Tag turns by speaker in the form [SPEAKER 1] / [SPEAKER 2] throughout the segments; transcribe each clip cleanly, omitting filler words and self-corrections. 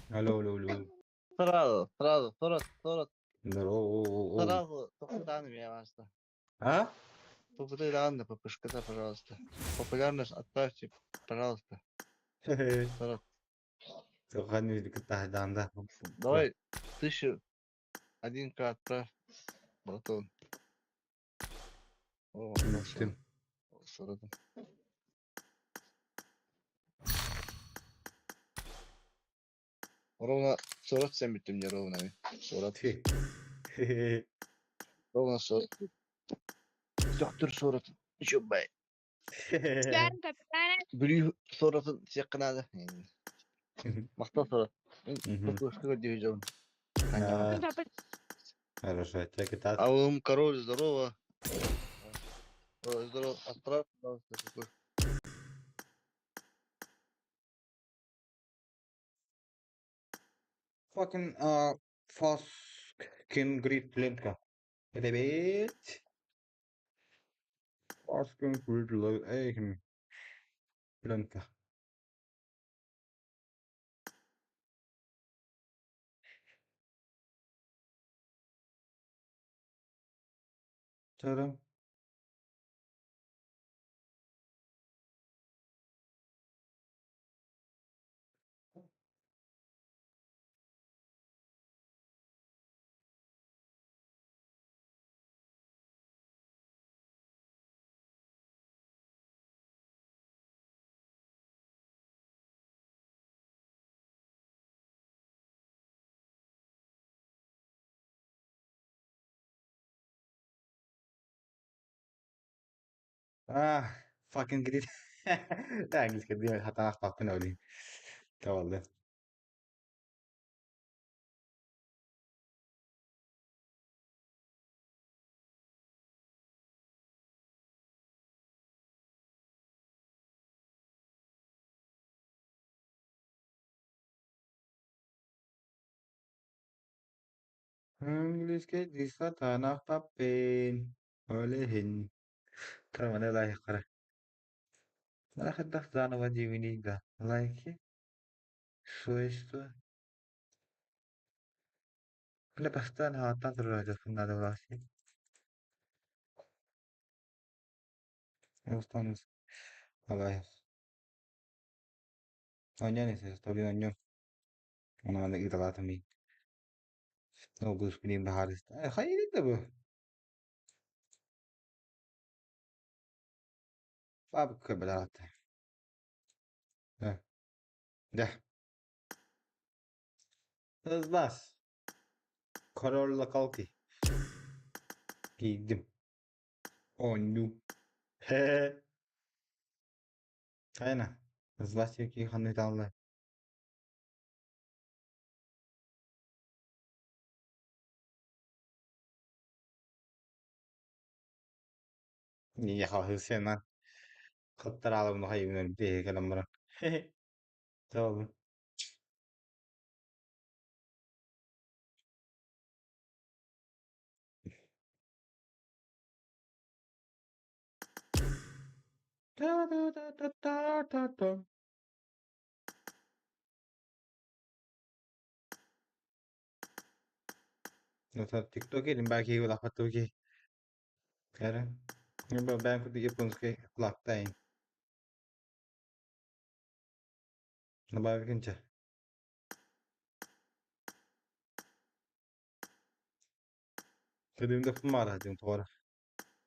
[SPEAKER 1] Алло, алло, алло.
[SPEAKER 2] Сразу, сразу, 40, 40,
[SPEAKER 1] Здорово.
[SPEAKER 2] сразу, Топтан меня, пожалуйста.
[SPEAKER 1] А?
[SPEAKER 2] Попытай да, ППшка, пожалуйста. Популярность отправьте, пожалуйста. 40.
[SPEAKER 1] Тохан
[SPEAKER 2] Давай тысячу один к отправь, братан. О, хорошо. 40. Ровно 47 бүттүм дьэ ровно. 40. Ровно 40. Доктор 40. Үчүгэй. Бүлүү соратын сиэххэ наада. Махтал сорат. Кукушка дивизион.
[SPEAKER 1] Хорошо, тебе
[SPEAKER 2] Аум, король, здорово. Здорово, отправь, пожалуйста, кукушку.
[SPEAKER 1] Fucking fucking great Lenka. Ребят. Fucking great Lenka. Ta-da. Ah, fucking great. Английский диэн хатаахпаппын олин. Тавалла. Английский дии сатаахпаппын. Ол иһин Траманы лайхара. Лайхадах заново дивинига. Лайки. Свойства. Бля, постоянно хааттан турар надо власти. Останусь. Алай. Оонньоон история оонньоон. Ону маннык ыыталаатым Ол билим баһаарыста. Хайыы да бу. Бабка быраата. Да. Hızlar. Corolla kalki. Giydim. Оонньуу. Хэ. Хайна. Hızlar чеки ханыталла. Не хахысена. Хаттаралым хайыбын бэйэ кэлэн баран. Tamam. Ta ta ta ta ta ta ta. TikTok belki kulakpatı Kara. Ben kudu японской kulakta Добавить Тыдыым да диэн тоҕо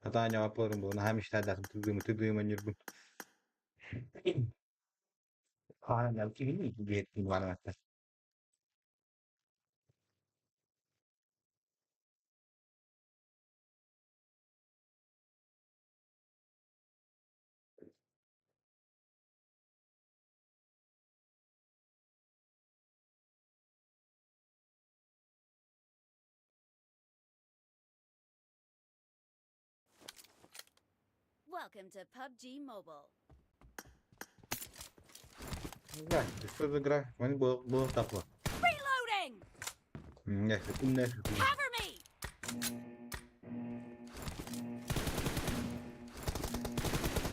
[SPEAKER 1] Хатаан ньаҕаппаларым буолан наһаа мечтайдаатым тыдыымы тыдыыма ньургун
[SPEAKER 3] Welcome to PUBG Mobile.
[SPEAKER 1] Да, что за игра? Мань было было тапло.
[SPEAKER 3] Reloading!
[SPEAKER 1] Не, умная.
[SPEAKER 3] Cover me!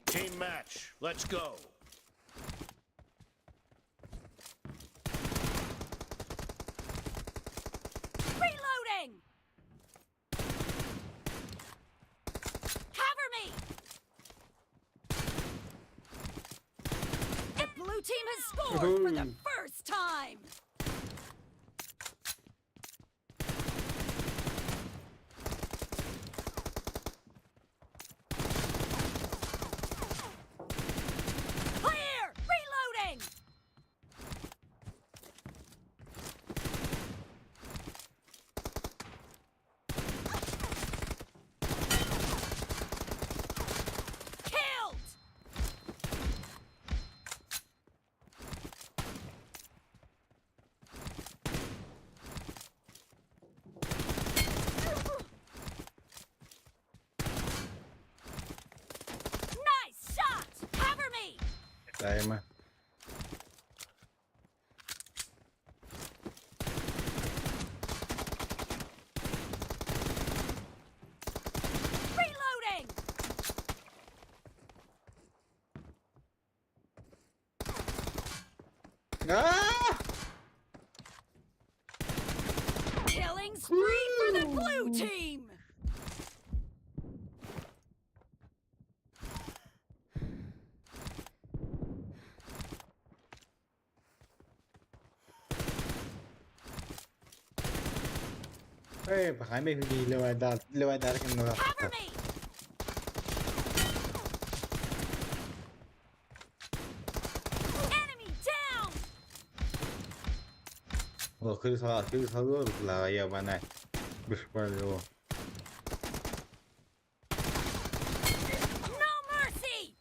[SPEAKER 4] Team match. Let's go.
[SPEAKER 3] scored for the first time. Clear! Reloading! Killed! Nice shot! Cover me!
[SPEAKER 1] Dajemy.
[SPEAKER 3] Reloading!
[SPEAKER 1] Ah!
[SPEAKER 3] Killing spree for the blue team!
[SPEAKER 1] Эй, пахами левайдар кем
[SPEAKER 3] Cover me! Enemy down!
[SPEAKER 1] Кырыс ебаная. Бешпалево.
[SPEAKER 3] No mercy!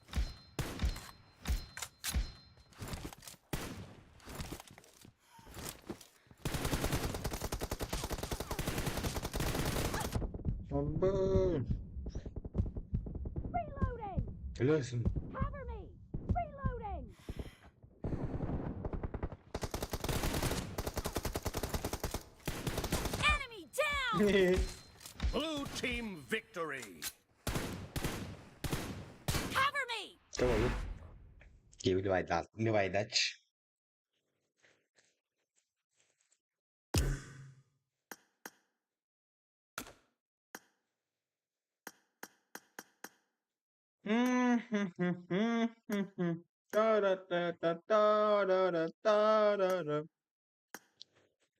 [SPEAKER 3] Reloading!
[SPEAKER 1] Helalsin.
[SPEAKER 3] Cover me! Reloading! Enemy down!
[SPEAKER 4] Blue team victory.
[SPEAKER 3] Cover me!
[SPEAKER 1] Кого? Ливайдач.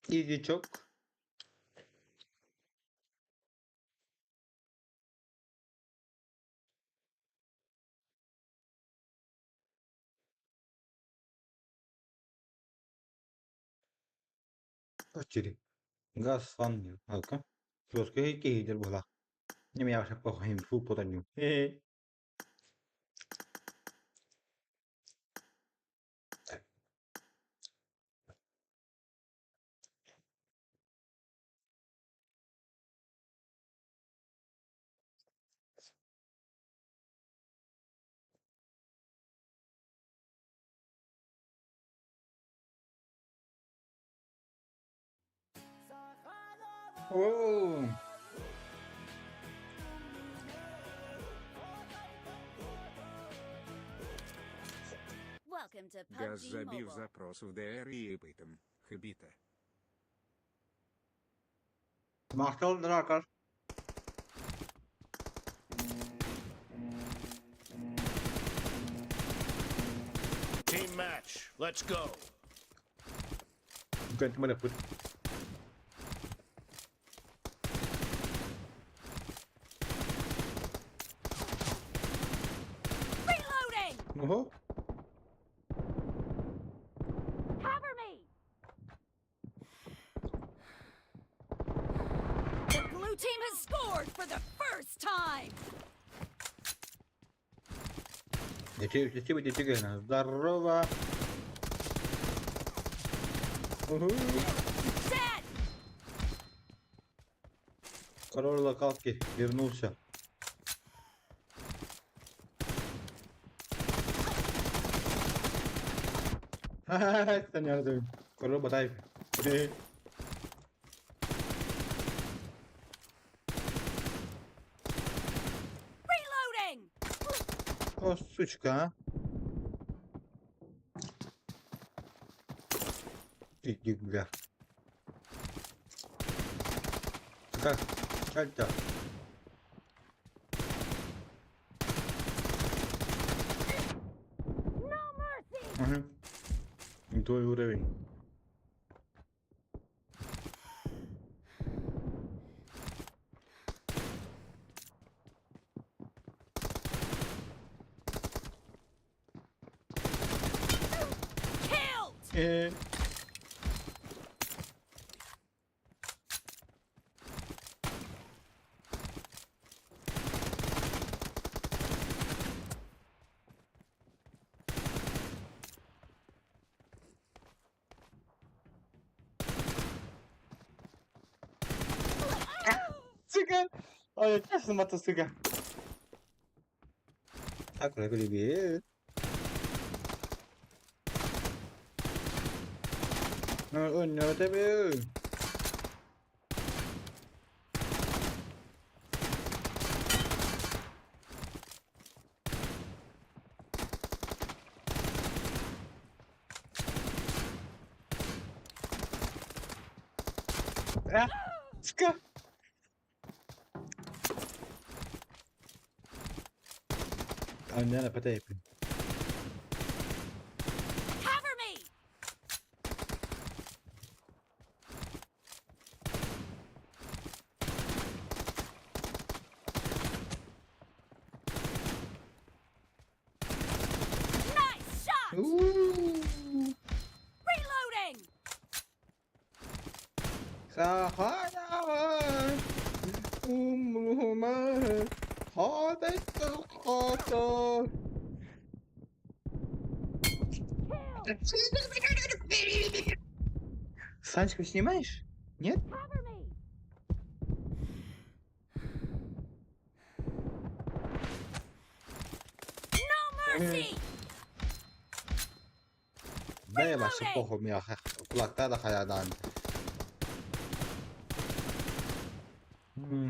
[SPEAKER 1] Easy çok. Очери. Газ фан. Алка. Плоская кейдер была. Не меня вообще похуй, фу потаню. Оу.
[SPEAKER 3] Welcome to
[SPEAKER 5] Газ
[SPEAKER 3] PUBG
[SPEAKER 5] забив
[SPEAKER 3] Mobile.
[SPEAKER 5] запрос в ДР и ыпытым. Хабита.
[SPEAKER 1] Махтал дракар.
[SPEAKER 4] Team match. Let's go.
[SPEAKER 1] Кэнтмэлэппит.
[SPEAKER 3] Reloading!
[SPEAKER 1] Ого.
[SPEAKER 3] Cover me! The blue team has scored for the first time!
[SPEAKER 1] Здорово. Угу.
[SPEAKER 3] Dead!
[SPEAKER 1] Король локалки вернулся. Ха-ха-ха, Король Батаев.
[SPEAKER 3] Reloading!
[SPEAKER 1] О, сучка, а. Иди, бля. Как? Чальта.
[SPEAKER 3] No mercy!
[SPEAKER 1] Угу. Не твой уровень.
[SPEAKER 3] Killed!
[SPEAKER 1] Сука! Ой, честно, мата, сука. Так, привет. Ну, тебе. А, сука. Anjana patay.
[SPEAKER 3] Cover me! Nice shot!
[SPEAKER 1] Ooh.
[SPEAKER 3] Reloading!
[SPEAKER 1] سخنها أمهما هذا القطر. Санечку снимаешь? Нет?
[SPEAKER 3] Cover me! No mercy!
[SPEAKER 1] Да вообще похуй, меня кулактар хаядан.
[SPEAKER 3] Cover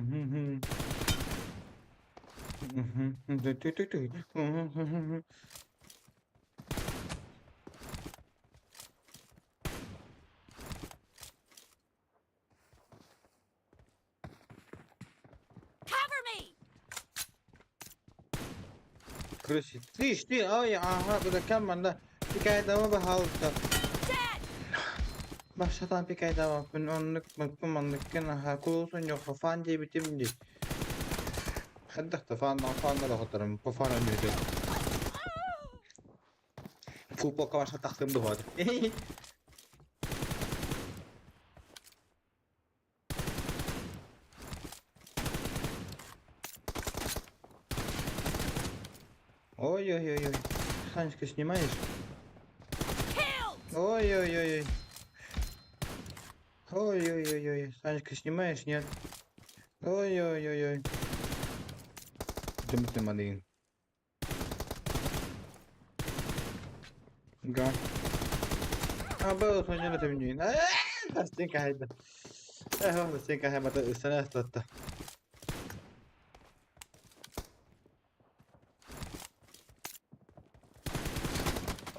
[SPEAKER 3] me!
[SPEAKER 1] Короче, ты, ты, ой, ага, куда команда? Пикай дома, пожалуйста.
[SPEAKER 3] Dead!
[SPEAKER 1] Başlatan pikay dama, ben onluk mutlu onluk gene ha kulusun yok fan diye bitim di. Хаддах фан фан да хотарым, по фану не Футболка ваша тахтым дугады. Ой-ой-ой-ой. Санечка, снимаешь?
[SPEAKER 3] Killed!
[SPEAKER 1] Ой-ой-ой. Ой-ой-ой-ой. Санечка, снимаешь? Нет. Ой-ой-ой-ой. Ты малин. Га. А был сонина ты мне. Тастинка хайда. Эх, тастинка хайда. Санастатта.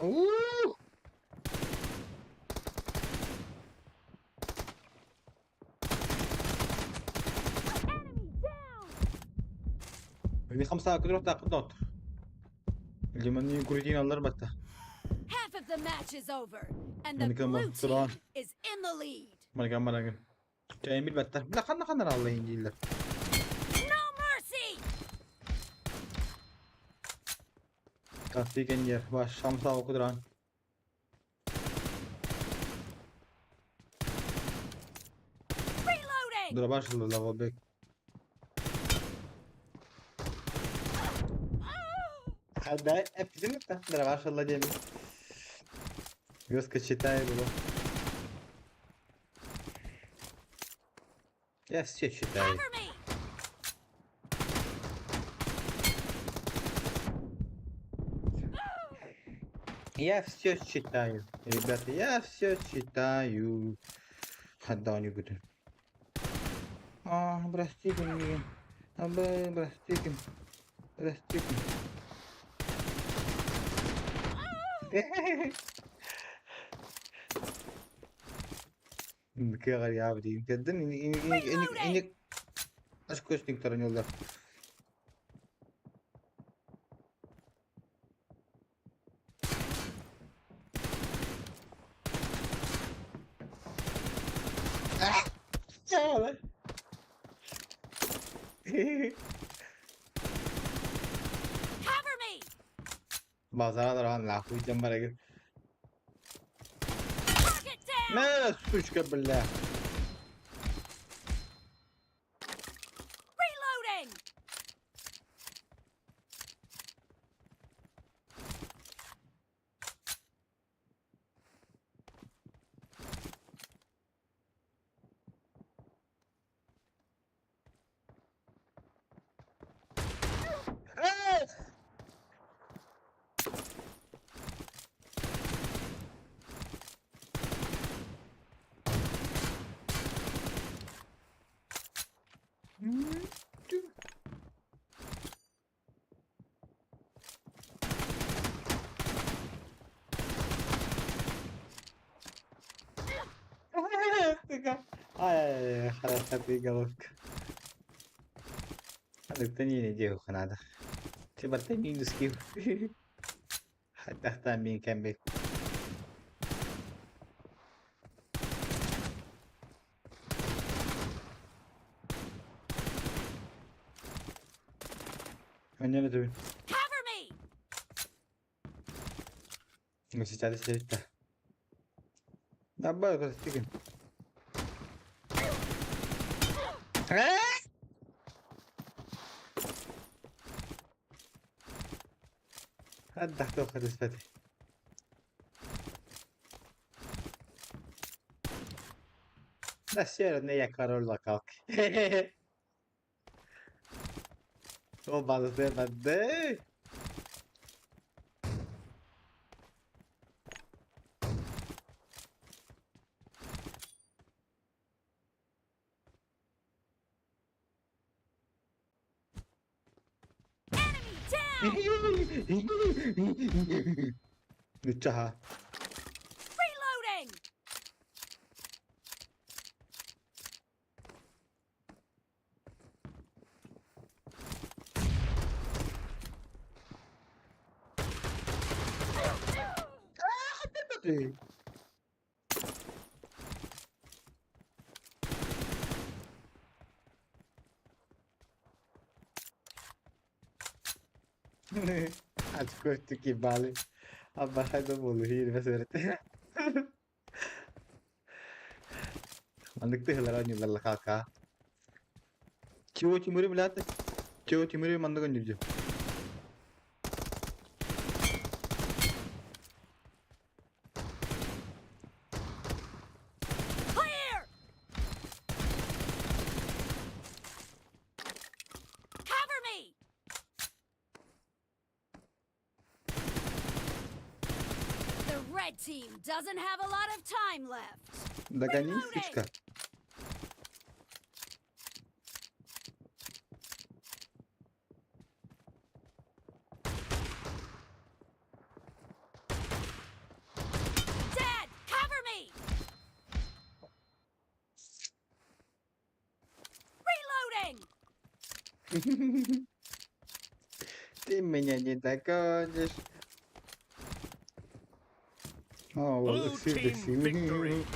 [SPEAKER 1] Ух!
[SPEAKER 3] Enemy down!
[SPEAKER 1] اللي خمسة كنت رحت أخذ نوت اللي من كوريتين الله ربطة.
[SPEAKER 3] Half of the match is over, and the
[SPEAKER 1] من كم
[SPEAKER 3] blue
[SPEAKER 1] بسرعة.
[SPEAKER 3] team is in the lead.
[SPEAKER 1] ما كان ما كان جاي بتة لا خلنا خلنا الله ينجيل.
[SPEAKER 3] No mercy!
[SPEAKER 1] كافي كنجر باش خمسة وقدران.
[SPEAKER 3] Reloading!
[SPEAKER 1] ضرباش الله بك. هذا ابتدي ضرباش الله جميل. Вёска читает его. Я все читаю.
[SPEAKER 3] Cover me!
[SPEAKER 1] Я все читаю. Ребята, я все читаю. Когда-нибудь. А, простите меня. А, простите. Простите. Кэгэр яабди. Кэдэн эник эник ашкошник тараньолдар.
[SPEAKER 3] Cover me!
[SPEAKER 1] Базара нахуй дьон барыгы.
[SPEAKER 3] Target down!
[SPEAKER 1] Мэ, сучка, бля.
[SPEAKER 3] Reloading!
[SPEAKER 1] Ай, хороша ты головка. Аны не надо. Ты барта минус кив. Хаттахтан мин кэмбек. Аннена түбүн.
[SPEAKER 3] Cover me!
[SPEAKER 1] Сейчас сетта. Набар костигин. Хаддахтох хадаспати. Да сер не я король локалки. О, базы бады.
[SPEAKER 3] Enemy down!
[SPEAKER 1] Ничего.
[SPEAKER 3] Reloading!
[SPEAKER 1] Ascolti vale. Abbastanza volere, ma Маннык тыһылар оонньуулар хака. Чего Тимури блядь? Чего Тимури маннык оонньуур
[SPEAKER 3] Clear! Cover me! The red team doesn't have a lot of time left.
[SPEAKER 1] Догони, сучка.
[SPEAKER 3] Dead! Cover me! Reloading!
[SPEAKER 1] Ты меня не догонишь. О,
[SPEAKER 4] Blue
[SPEAKER 1] вот
[SPEAKER 4] team victory.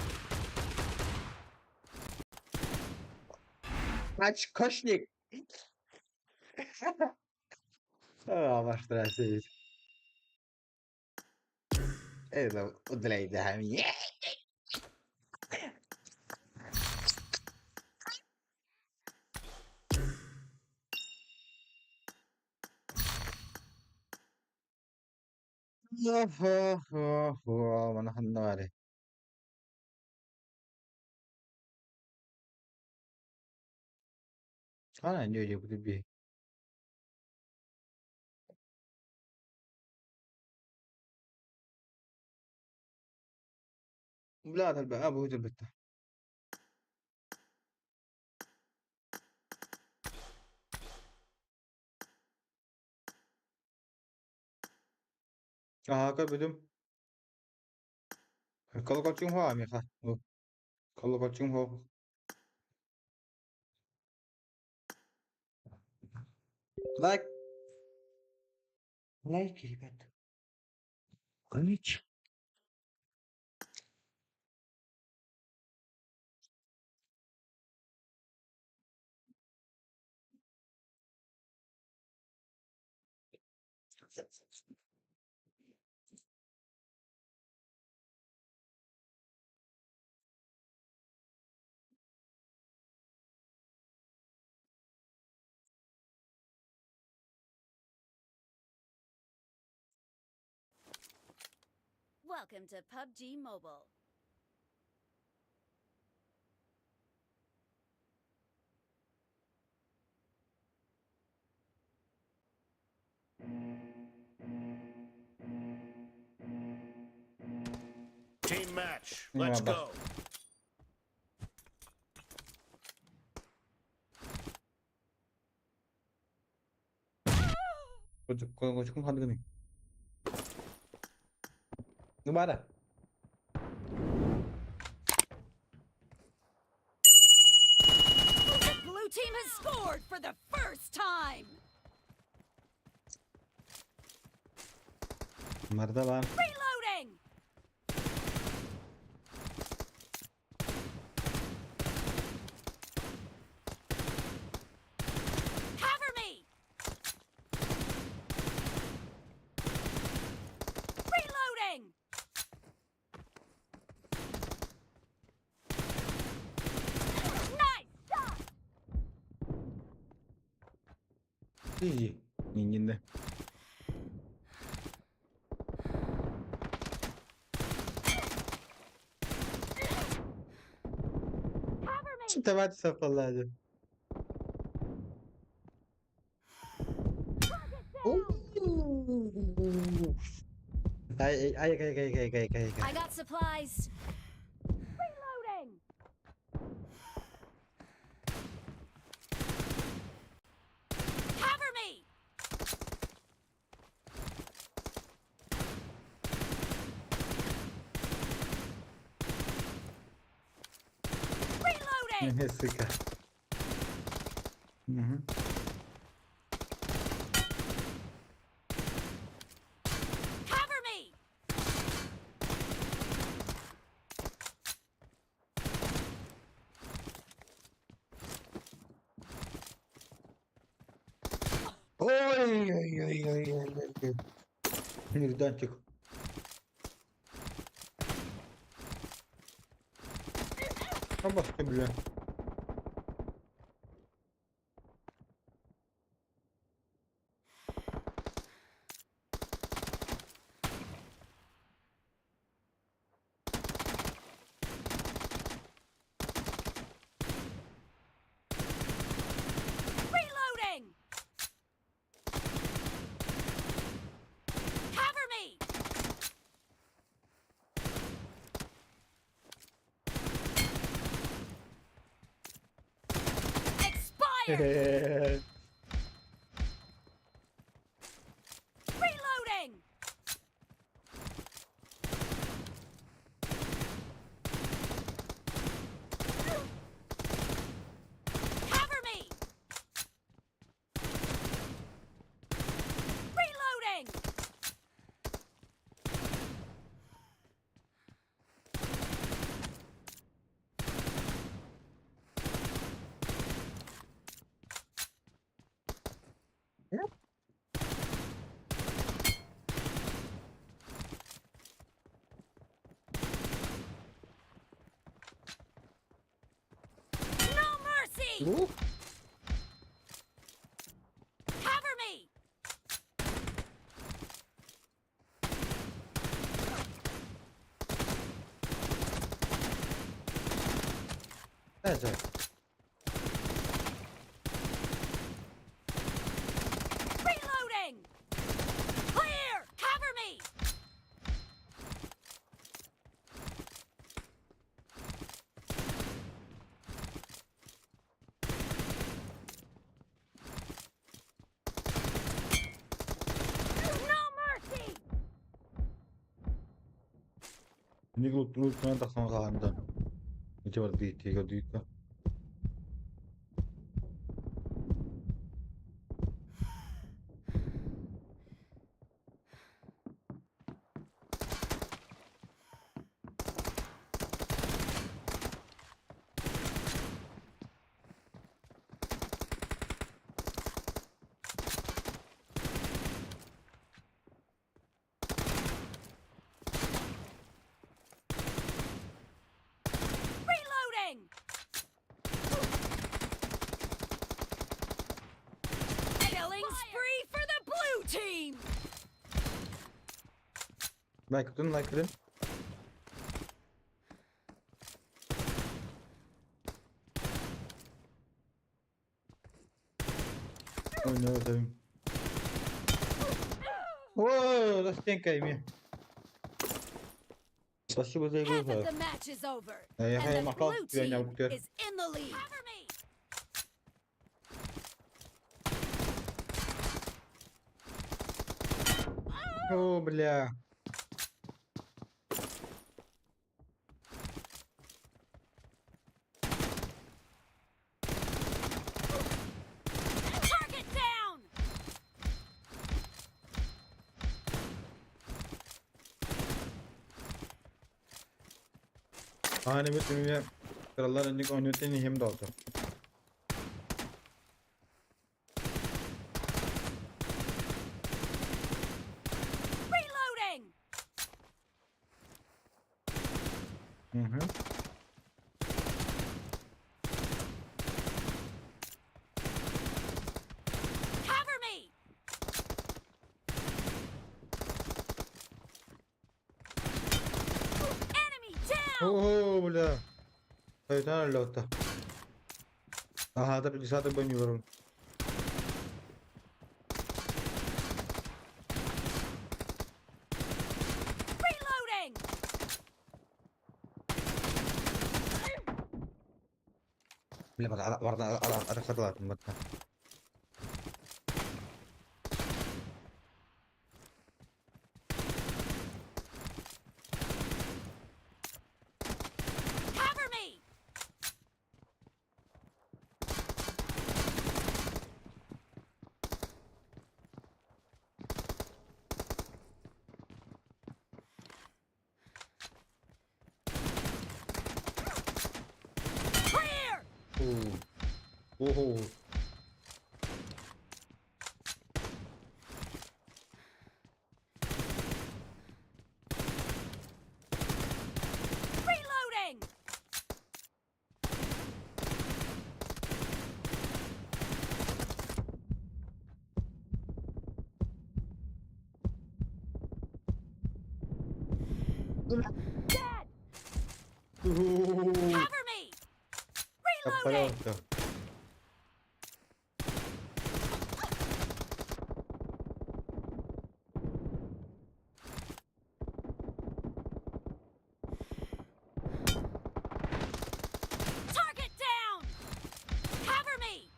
[SPEAKER 1] Очкошник. А, ваш здравствуйте. Это удаляй, да, мне. Манаханнавари. Ана ньо би. Бля, абу битта. Аа, көрбүтүм. Колокольчуҥ хуа миэхэ. Колокольчуҥ хуа. Лайк. Лайки, ребята. Конич.
[SPEAKER 3] Welcome to PUBG Mobile.
[SPEAKER 4] Team match. Let's
[SPEAKER 1] Merhaba.
[SPEAKER 4] go.
[SPEAKER 1] Кочукун хандыгыный? Ну бара.
[SPEAKER 3] The blue team has scored for the first time.
[SPEAKER 1] Marda бар.
[SPEAKER 3] Reloading. Cover me. Reloading. Nice shot.
[SPEAKER 1] Иди. Нинде.
[SPEAKER 3] Cover me.
[SPEAKER 1] Давайте совпадали. Ай, ай, ай, ай, ай, ай, ай,
[SPEAKER 3] I
[SPEAKER 1] ай.
[SPEAKER 3] got supplies. Reloading. Cover me. Reloading.
[SPEAKER 1] Сука. Мгм.
[SPEAKER 3] Cover me.
[SPEAKER 1] Ой, ой, ой, ой, ой, ой. Нежданчик. Обашка, бля.
[SPEAKER 3] Reloading. Cover me. Expired. Reloading. Cover me. Reloading. No mercy.
[SPEAKER 1] Ух.
[SPEAKER 3] Cover me.
[SPEAKER 1] Даже.
[SPEAKER 3] Reloading. Clear. Cover me. No mercy.
[SPEAKER 1] Нэг тахсан хаанда. Ичи бар дийт дийт. Лайкатын, лайкатын. Ойноо. О, застенка ими. Спасибо за игру.
[SPEAKER 3] Half of the match is over.
[SPEAKER 1] Я
[SPEAKER 3] And the
[SPEAKER 1] махал,
[SPEAKER 3] blue
[SPEAKER 1] я не
[SPEAKER 3] team
[SPEAKER 1] алкутер.
[SPEAKER 3] is in the lead. Cover me.
[SPEAKER 1] О, бля.
[SPEAKER 3] Target down.
[SPEAKER 1] Hani bir tümüyle krallar önlük oynatın hem de oldu.
[SPEAKER 3] Reloading.
[SPEAKER 1] Hı hı.
[SPEAKER 3] Cover me. Enemy down.
[SPEAKER 1] О, бля. Капитан лёта. Ага, это 50 бронированный.
[SPEAKER 3] Reloading.
[SPEAKER 1] Бля, бар, бар.
[SPEAKER 3] Cover me. Clear.
[SPEAKER 1] Оо. Ого.
[SPEAKER 3] Reloading. Dead.
[SPEAKER 1] Оо.
[SPEAKER 3] Cover me. Reloading.
[SPEAKER 1] Пожалуйста.
[SPEAKER 3] Target down. Cover me.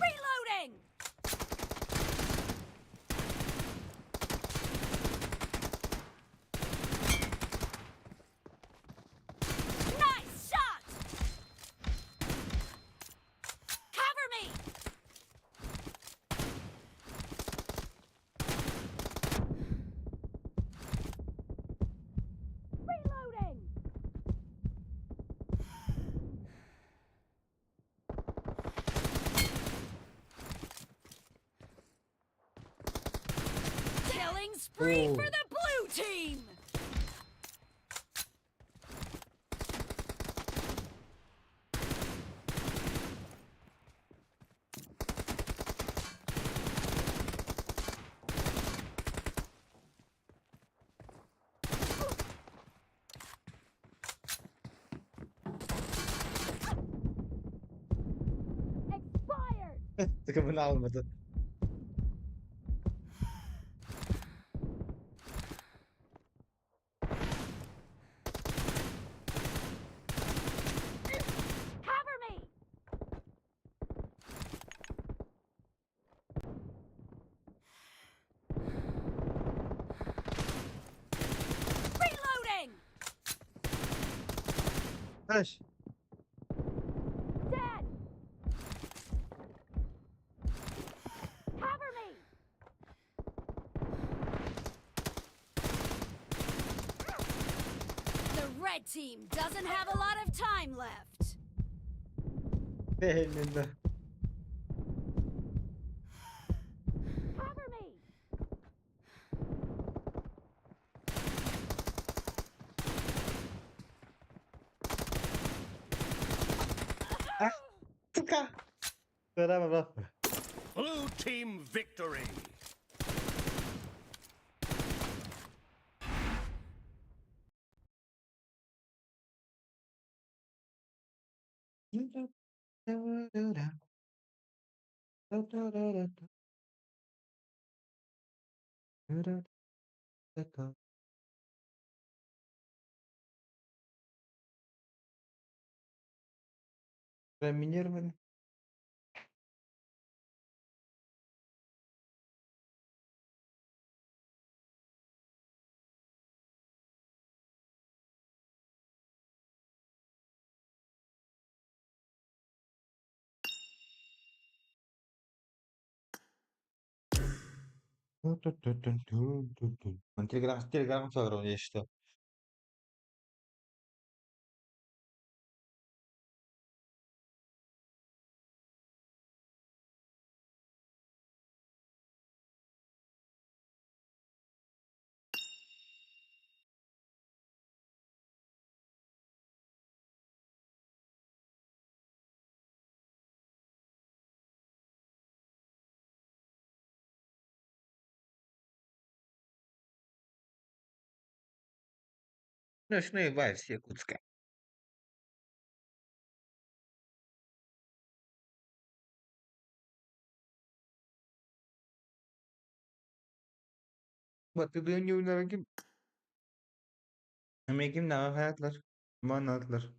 [SPEAKER 3] Reloading. Nice shot. Cover me. Reloading. Killing spree
[SPEAKER 1] Oh.
[SPEAKER 3] for the blue team. Expired.
[SPEAKER 1] Takımını almadı.
[SPEAKER 3] Cover me. Reloading.
[SPEAKER 1] Taş.
[SPEAKER 3] Dead. Cover me. The red team doesn't have a lot of time left.
[SPEAKER 1] Elinde.
[SPEAKER 3] Cover me.
[SPEAKER 1] Сука!
[SPEAKER 4] Blue team victory.
[SPEAKER 1] Проминированы. Телеграм, телеграм я считаю. Ночной вальс Якутска. Batıdığın yıllara kim? Kim ne hayatlar? Manatlar.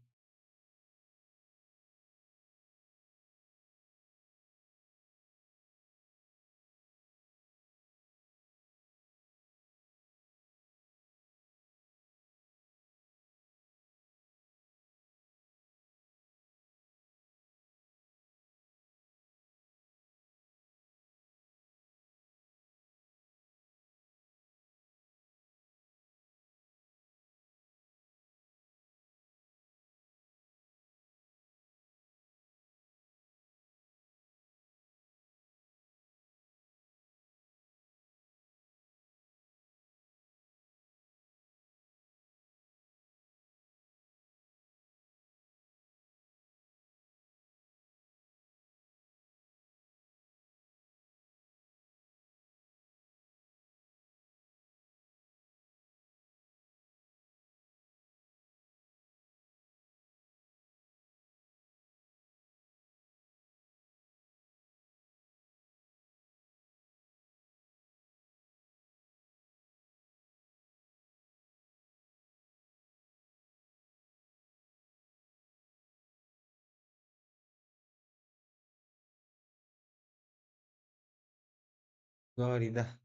[SPEAKER 1] Florida.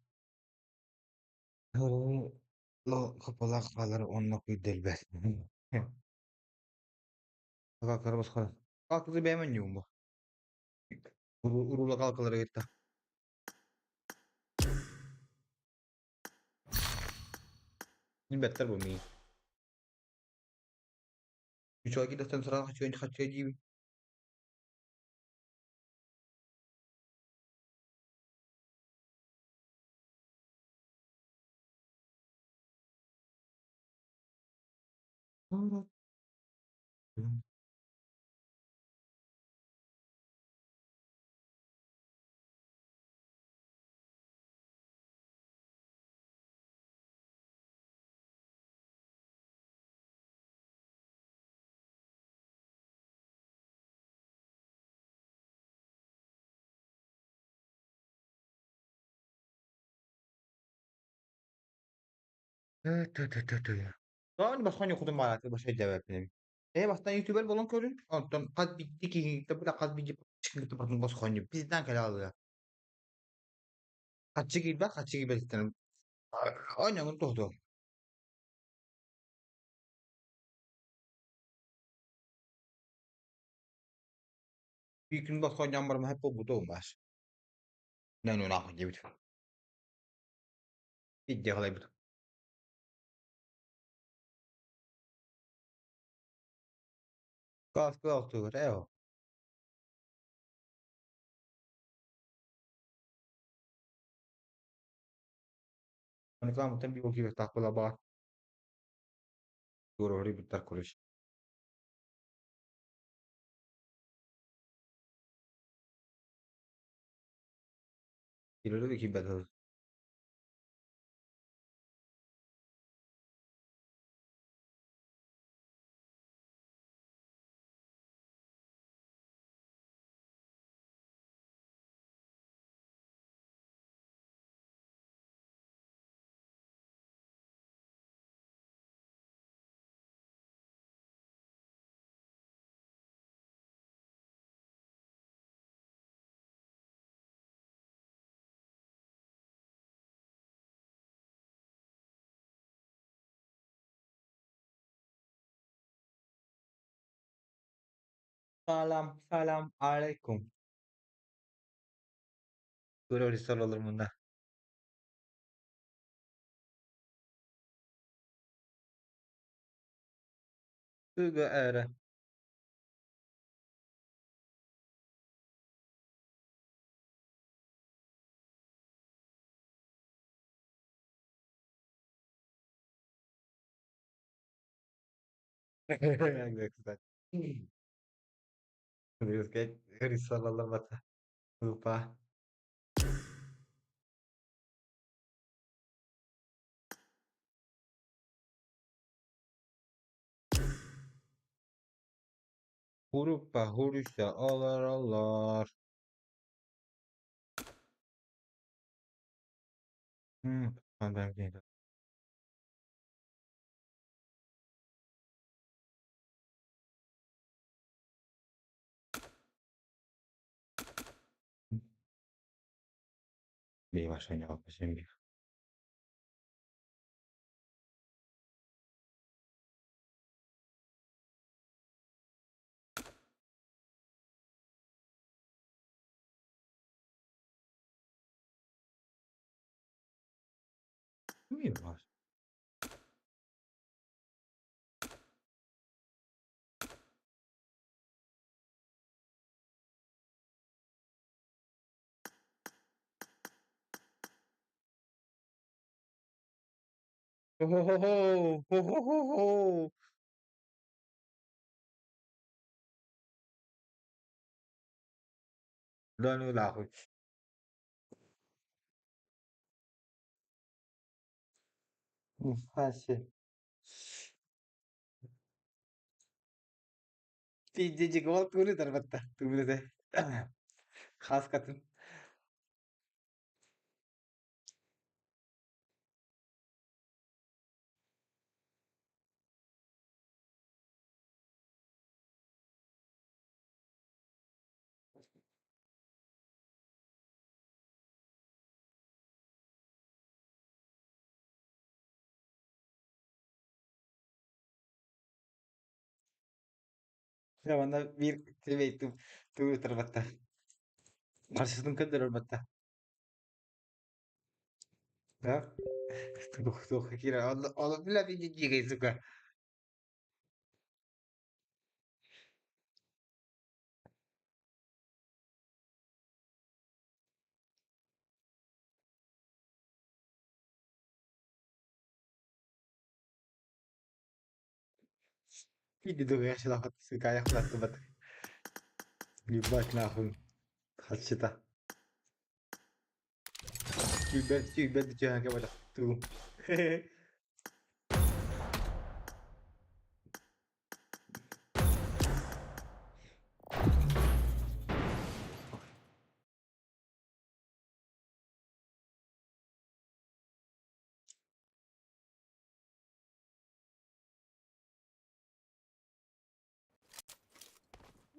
[SPEAKER 1] Ло delbet. Kalkızı beğenmiyorum bu. Urula kalkalara gitti. Bilbetler bu mi? Üç ay gidersen sıra kaçıyor, kaçıyor gibi. Бастан Э бастан ютубер болон көрүн. Онтон хас битти киһи била хас бити чикин босхоню. Bizden кэлэ алыга. Хаччы киирбэт, хаччы киирбэт Ойноҥун туһду. Bir gün босхоньон барма хеп бу туумаас. Нэн нахуй дебит. Видео халайбыт. Каас эо. Reklama bir okey takla bak. Doğru bir tarkulish. Киирэрэ да киирбэтэ. Salam, salam aleyküm. Көрөр olur bunda. Туга эрэ. Кстати. Упа. Huruppa huruşa alar alar. Ben ben Bir. Bir var. Ho ho ho ho ho ho ho. Да ну нахуй. Нихуя. Пиздец, гол тури дарбатта. Тури Хас катын. Манна биир тиммейт тугу тарбатта. Қарсысын көндөрөр батта. Да? Тух тух кира. Ол бля види сука. Види дугаш лахат сука я хлат бат. Ебать нахуй. Хатчыта. Түйбет түйбет жаһанга бара ту.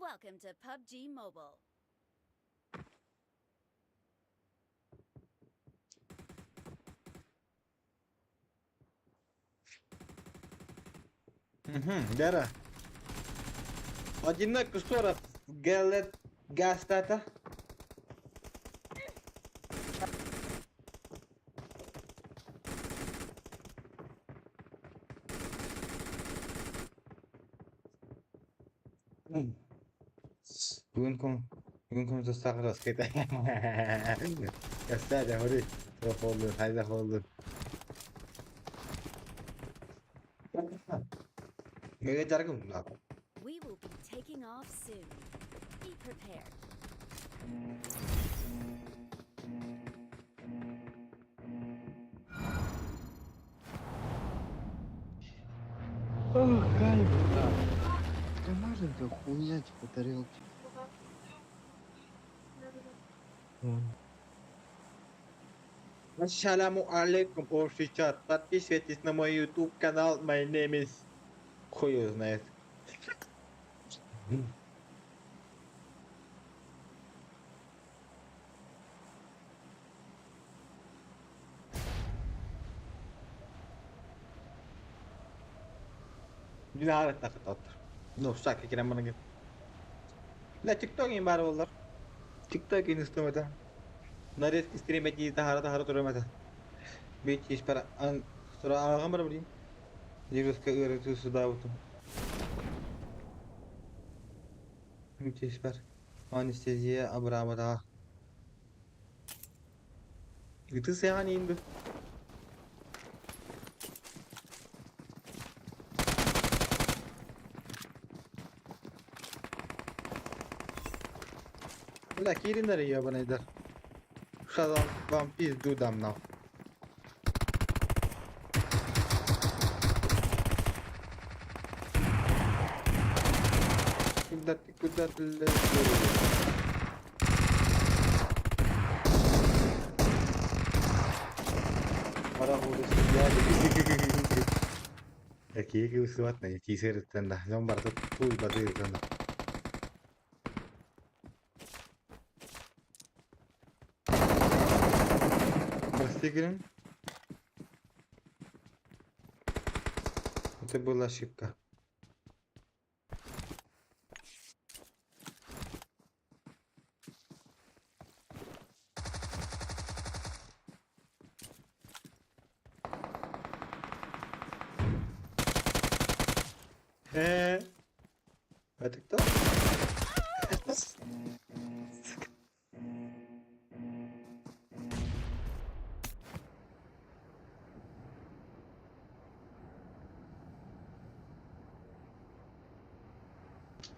[SPEAKER 3] Welcome to PUBG Mobile.
[SPEAKER 1] Угу, Дара. Одинаково скоро галет гастата. Бүгүн ком тастагы раскайта. Ястада хори. Холдun, hayda холдun. Меге жаргым.
[SPEAKER 3] We will be taking off soon. Be prepared.
[SPEAKER 2] Ох, кайф, да. Такая маленькая хуйня, типа тарелки.
[SPEAKER 1] Ассаламу алейкум, общий чат. Подписывайтесь на мой YouTube канал. My name is... Хуй его знает. Ну, всякий кирен. Ла TikTok им бар боллар. TikTok инстумета. Нарезки стримети тахара тахара турамата. Бит испара ан сура аагам бар блин. Дируска ырыты сюда вот. Испар. Анестезия абрамата. Гыты сяни инде. Бля, киринер ебаный. Сейчас вам пизду дам нахуй. Куда ты лезешь? Какие усыватные, тисерттен жон барда туй бадыртан. Прости, Это была ошибка. Это кто?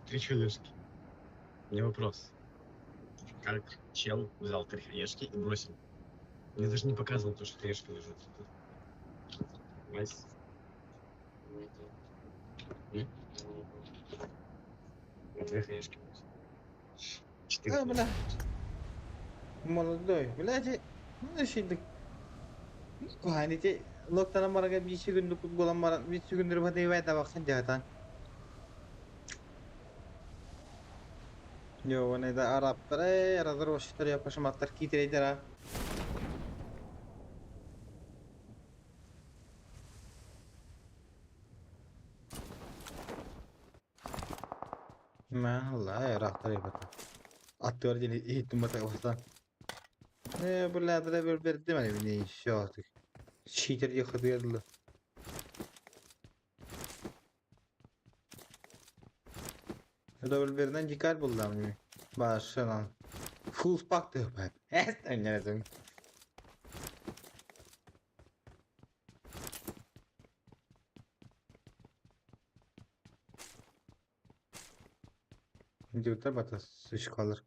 [SPEAKER 6] Три хаешки. У меня вопрос. Как чел взял три хаешки и бросил? Мне даже не показывал то, что хаешка лежит. Nice. М? Две хаешки бросил. Четыре.
[SPEAKER 1] А, бля. Молодой, блядь, ну şimdi Kuhaniti loktana maraga bir günlük bulan mara bir gündür bu değil de baksan jahatan. Yo, ne da Araplar, Araplar başlar yapışım atlar kitre ha. Ma Allah, Araplar yapata. Attıyor yine iyi tümata bastan. Ne bu ladra bir verdi mi ne iş artık. Cheater yıkıldı. Revolverden дикарь был да мне. Başına. Full pack da hep. Ne Diyorlar bata sıç kalır.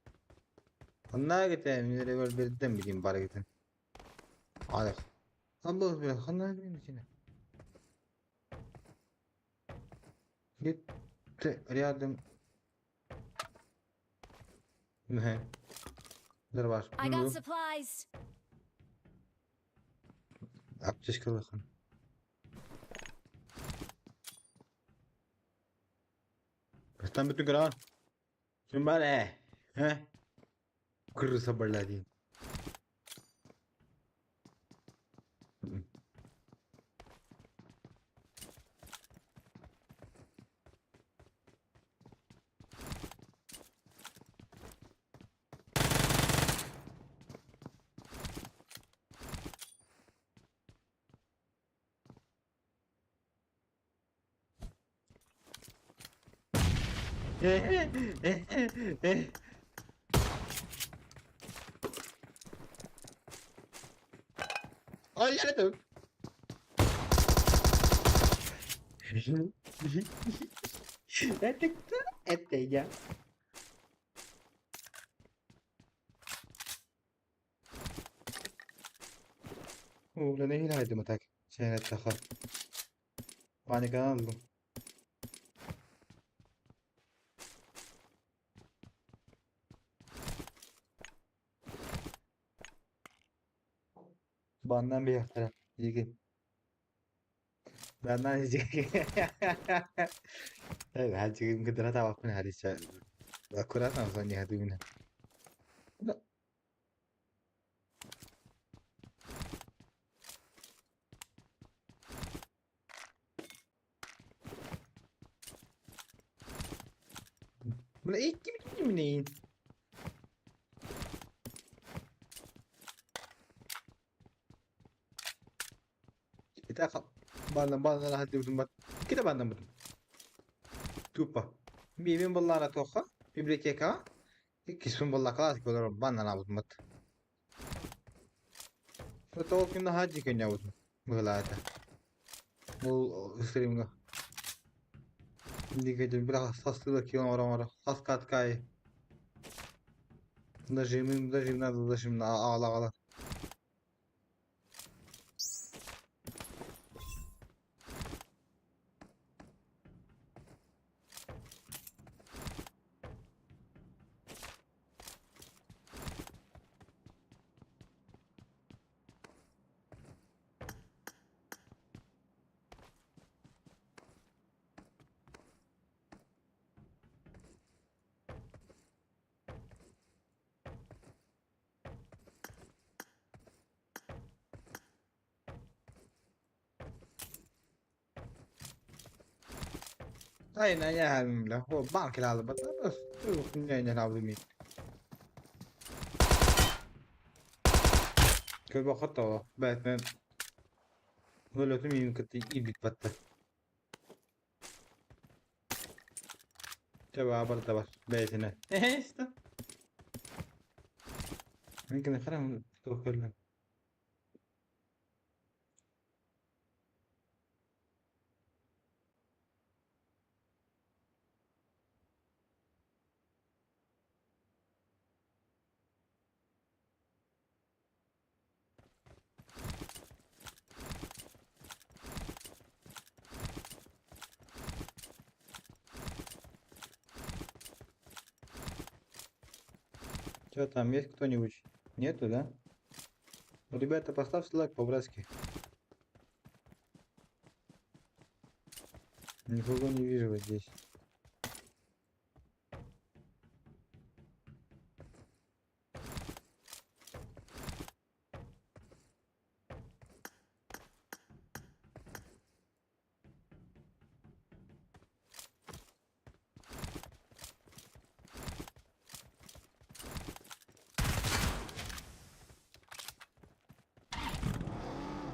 [SPEAKER 1] Onlar gidelim revolverden bileyim bari gidin. Hadi. Allah bilir. Onlar gidelim içine. Gitti рядом. Ne? Dur.
[SPEAKER 3] I got supplies.
[SPEAKER 1] Аптечка лахан. Там бүтүн гран. Бар He? Крыса, блядь. Ay yere. Это кто? Это я. Ulan ne ilaydı mı tak? Şeyine takar. Panik aldım. Баннан биһиэхтэрэ диигин. Баннан Аккуратно не гадуйна. Бля, икки Банна Кида баннаммытым. Тупо. Мин буоллаҕына туохха библиотекаҕа иккиспин буолла классика олорон баннанаабытым. Тоҕо күн наһаа дьиэ быһылаата. Ол стримҥа. Бля, састыла кило оҥоро хас каткай. Нажимим, нажим надо, нажим на аҕала аҕала. Бээтинэн өлөтүм иин кытта иирбит батта. Чэ баабар да бар бэйэтинэн. Эһэ Мин харам туох көрлөм. Что там, есть кто-нибудь? Нету, да? Ну, ребята, поставьте лайк по-братски. Никого не вижу вот здесь.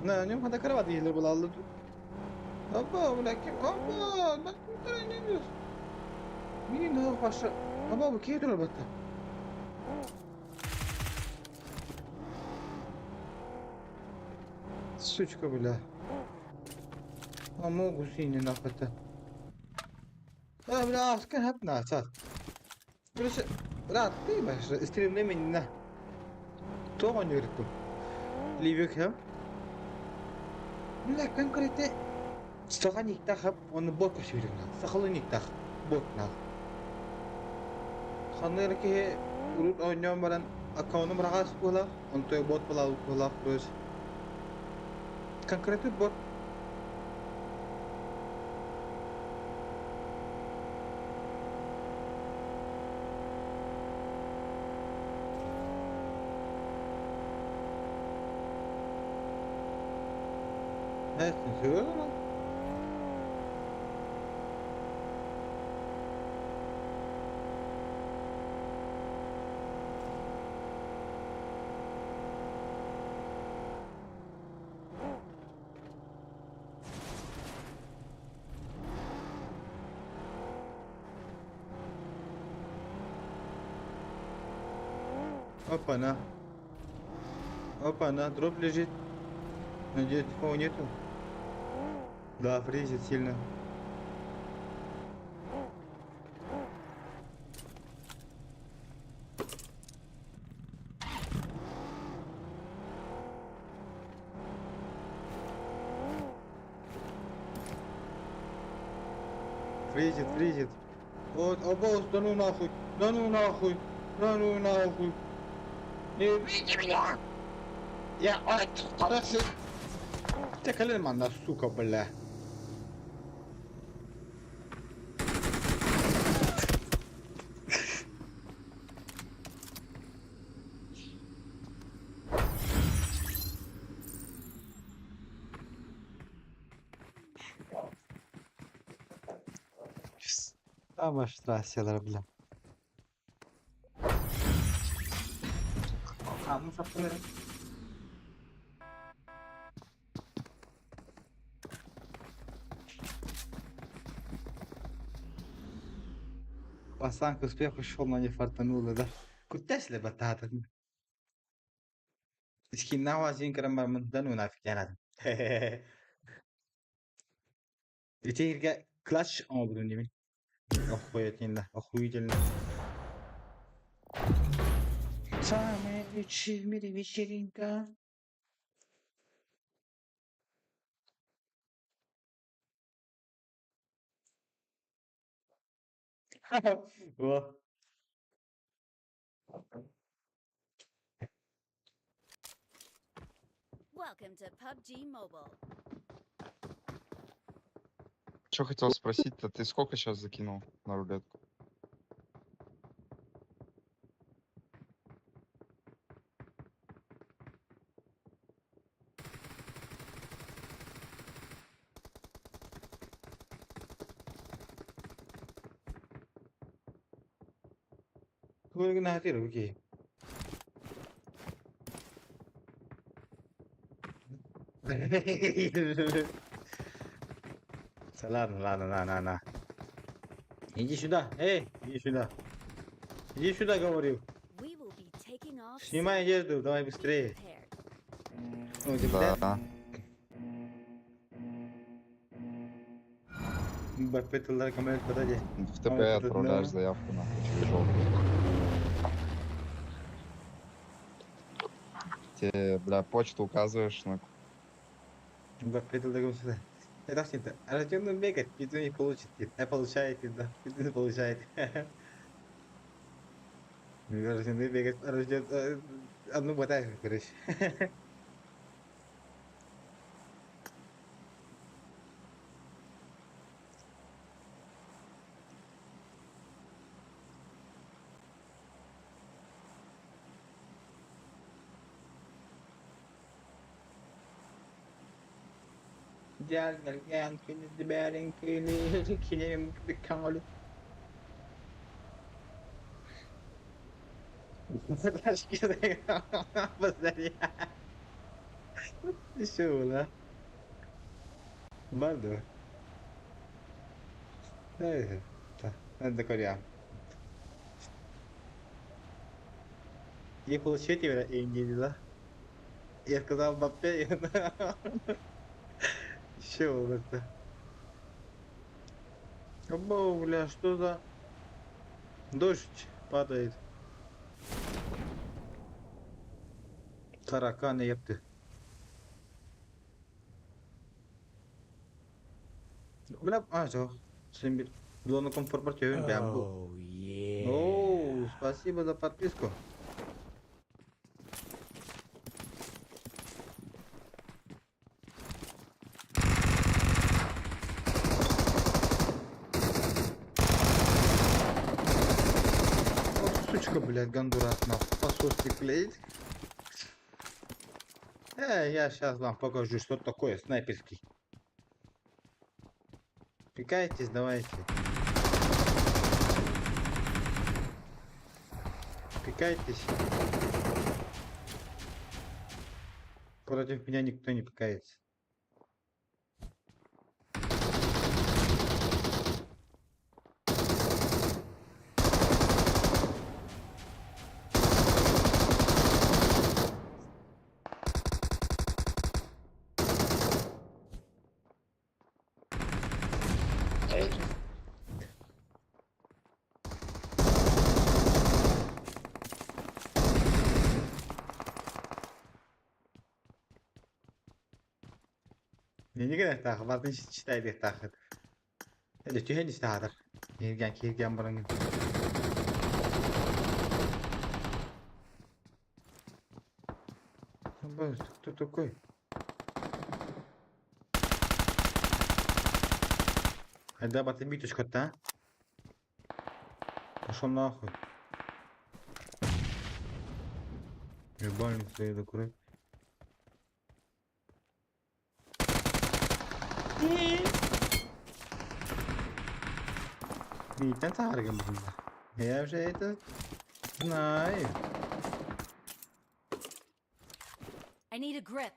[SPEAKER 1] На нем хада кровать ездил была. Опа, бля, опа, не diyorsun? Мин башы. Аба, бу кие турар батта. Сучка, бля. А могу синий нахуй. А, бля, аскан хап на, сат. Короче, рад, ты баш, стримне мен на. То он юрту. Ливик хам. Бля, конкретно Саха он бот көсүрүн. Сахалы никтах бот на. Ханныр ки урут ойнон баран аккаунтум рагас була, онтой бот була була короче. Конкретно бот. Evet, söylüyorum. Опа-на. Опа-на, дроп лежит. Надеюсь, такого нету. Да, фризит сильно. Фризит, фризит. Вот, обоз, да ну нахуй, да ну нахуй, да ну нахуй. Не бейте меня! Я, Чэ кэлин манна, сука, бля. Самая бля. Пацан к успеху шел, но не фартануло, да? Куттас ли батата? Скинна вазин карамар мындан унафик янадым. Итирге клатч оҥобутун диибин. Охуетинно, охуительно. Самая лучшая в мире вечеринка. Во.
[SPEAKER 3] Welcome to PUBG Mobile.
[SPEAKER 7] Что хотел спросить-то, ты сколько сейчас закинул на рулетку?
[SPEAKER 1] Тугу гына окей. Ладно, ладно, на, на, на. Иди сюда, эй, иди сюда. Иди сюда, говорю. Снимай одежду, давай быстрее. Ну,
[SPEAKER 7] Да.
[SPEAKER 1] Мбаппе тыллар камера подойди.
[SPEAKER 7] В ТП отправляешь заявку нахуй через жопу. Тебе, бля, почту указываешь на
[SPEAKER 1] Мбаппе тыллар сюда. Это что-то. Рожденный бегать, пизду не получит. А получаете, да. Пизду не получаете. Рожденный бегать, рожден... Одну батарейку, короче. Gel gel gel kili Шо Бардо. Надо Корея. Ехал четверо и не дела. Я сказал Мбаппе. Чего это? Обо, бля, что за дождь падает? Тараканы, епты. Бля, а, все. Зону комфорт бля.
[SPEAKER 4] Oh, yeah.
[SPEAKER 1] Оу, спасибо за подписку. Сучка, блядь, гондурас, нахуй, пососник, блядь. Я сейчас вам покажу, что такое снайперский. Пикайтесь, давайте. Пикайтесь. Против меня никто не пикается. Не так, бардын читайды так. Это түһэн истаадыр. Кирген кирген бұрын. Кто такой? Айда бата биточка-то, а? Пошел нахуй. Ебальник свои закрой. Бийтэн саҕаргын быһыылаах. Я уже это знаю.
[SPEAKER 3] I need a grip.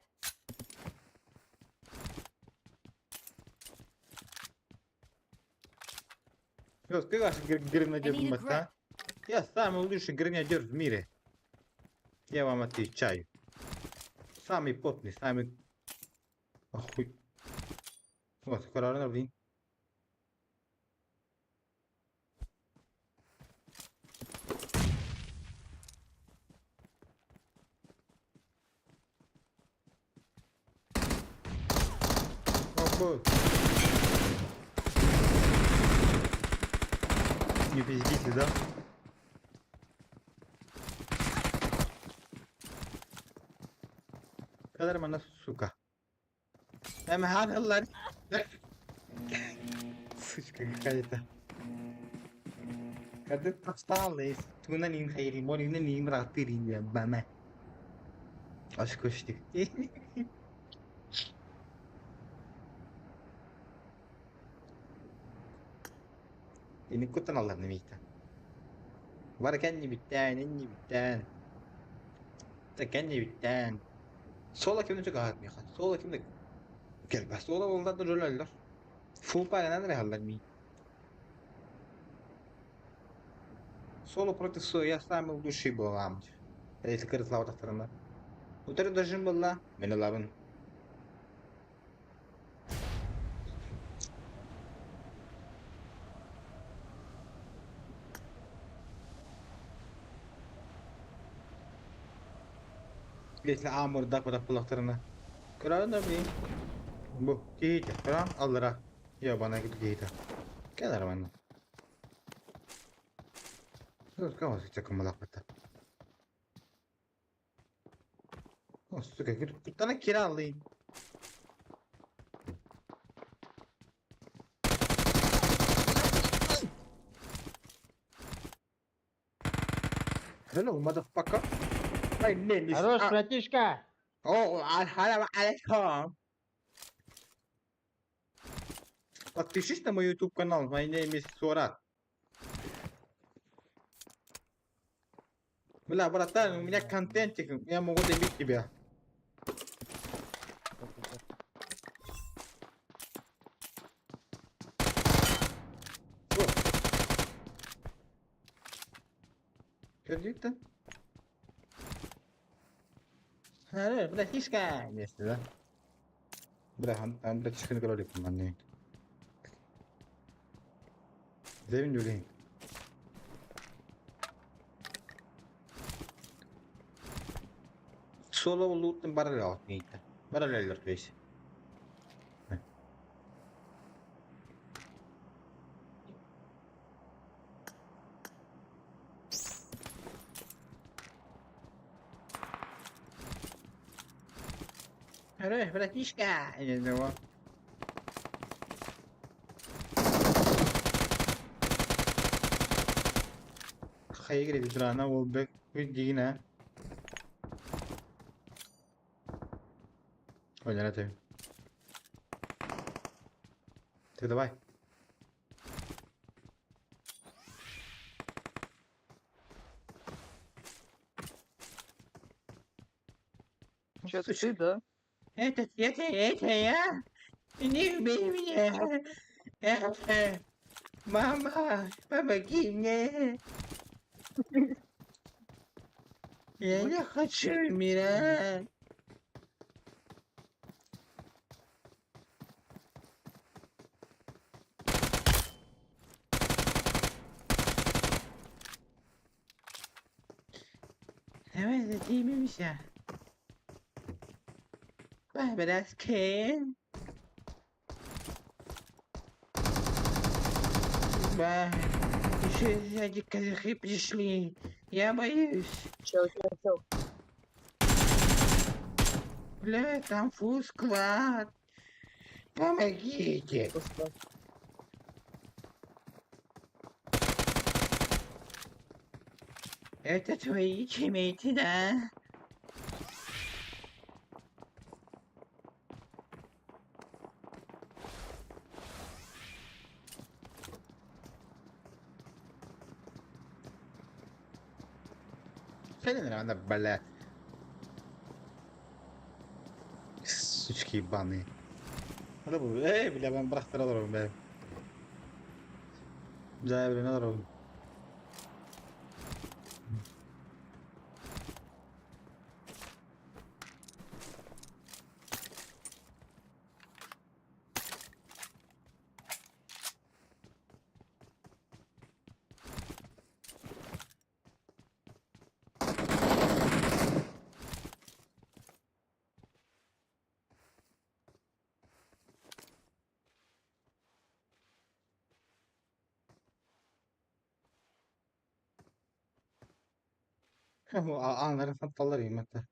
[SPEAKER 1] Ты ваш гренадер
[SPEAKER 3] I need a
[SPEAKER 1] а? Я самый лучший гренадер в мире. Я вам отвечаю. Самый потный, самый... Охуй. Вот, корона, блин. Охуй. Не пиздите, да? Kadar bana сука. Hemen Сучка какая-то. Когда осталось, тунанин хайри, монинанин ратырин бана. Ашкоштик. Ini кутаналлар немейті. Бар кәнні биттән, энни биттән. Та кәнні биттән. Сола кимде çok ahatmıyor. Сола кимде Gel sola boldan da rol allar. Full pagandan rehallar mi? Соло против соло, я самый лучший был вам. Если кырыслава тахтарына. Утары дожим была, мен лабын. Если амур дак бадак булактарына. Көрән да би. Бу кейте, көрән аллара. Я бана кейте. Кел арманы. Кого сейчас О, сука, кутана киралый. Hello, motherfucker. My name is...
[SPEAKER 2] Хорош, братишка!
[SPEAKER 1] О, алейкум. Подпишись на мой YouTube канал. My name is Сурат. Бля, братан, у меня контентик, я могу добить тебя. Көрдүк Хорош, братишка. Место, да? Бля, ан братишканы көрөлүк манны. Зевин жүлейн. Соло лутын баралар нейті. Баралар весь. Хорош, братишка. Не знаю. Хайгри драна ол бек дигина. Ой, не ты. Ты давай.
[SPEAKER 2] Че, ты, да?
[SPEAKER 1] Это я? Не убей меня. Мама, помоги мне. Я не хочу умирать. Давай затимемся. Браски. Ба, еще сзади казахи пришли. Я боюсь.
[SPEAKER 2] Чел, чел, чел.
[SPEAKER 1] Бля, там фул склад. Помогите. Это твои тиммейты, да? Сәлем, бля. Сучки ебаные. Эй, бля, ben bıraktıralım be. Бля, бля, надо. Анарын фанталар именно.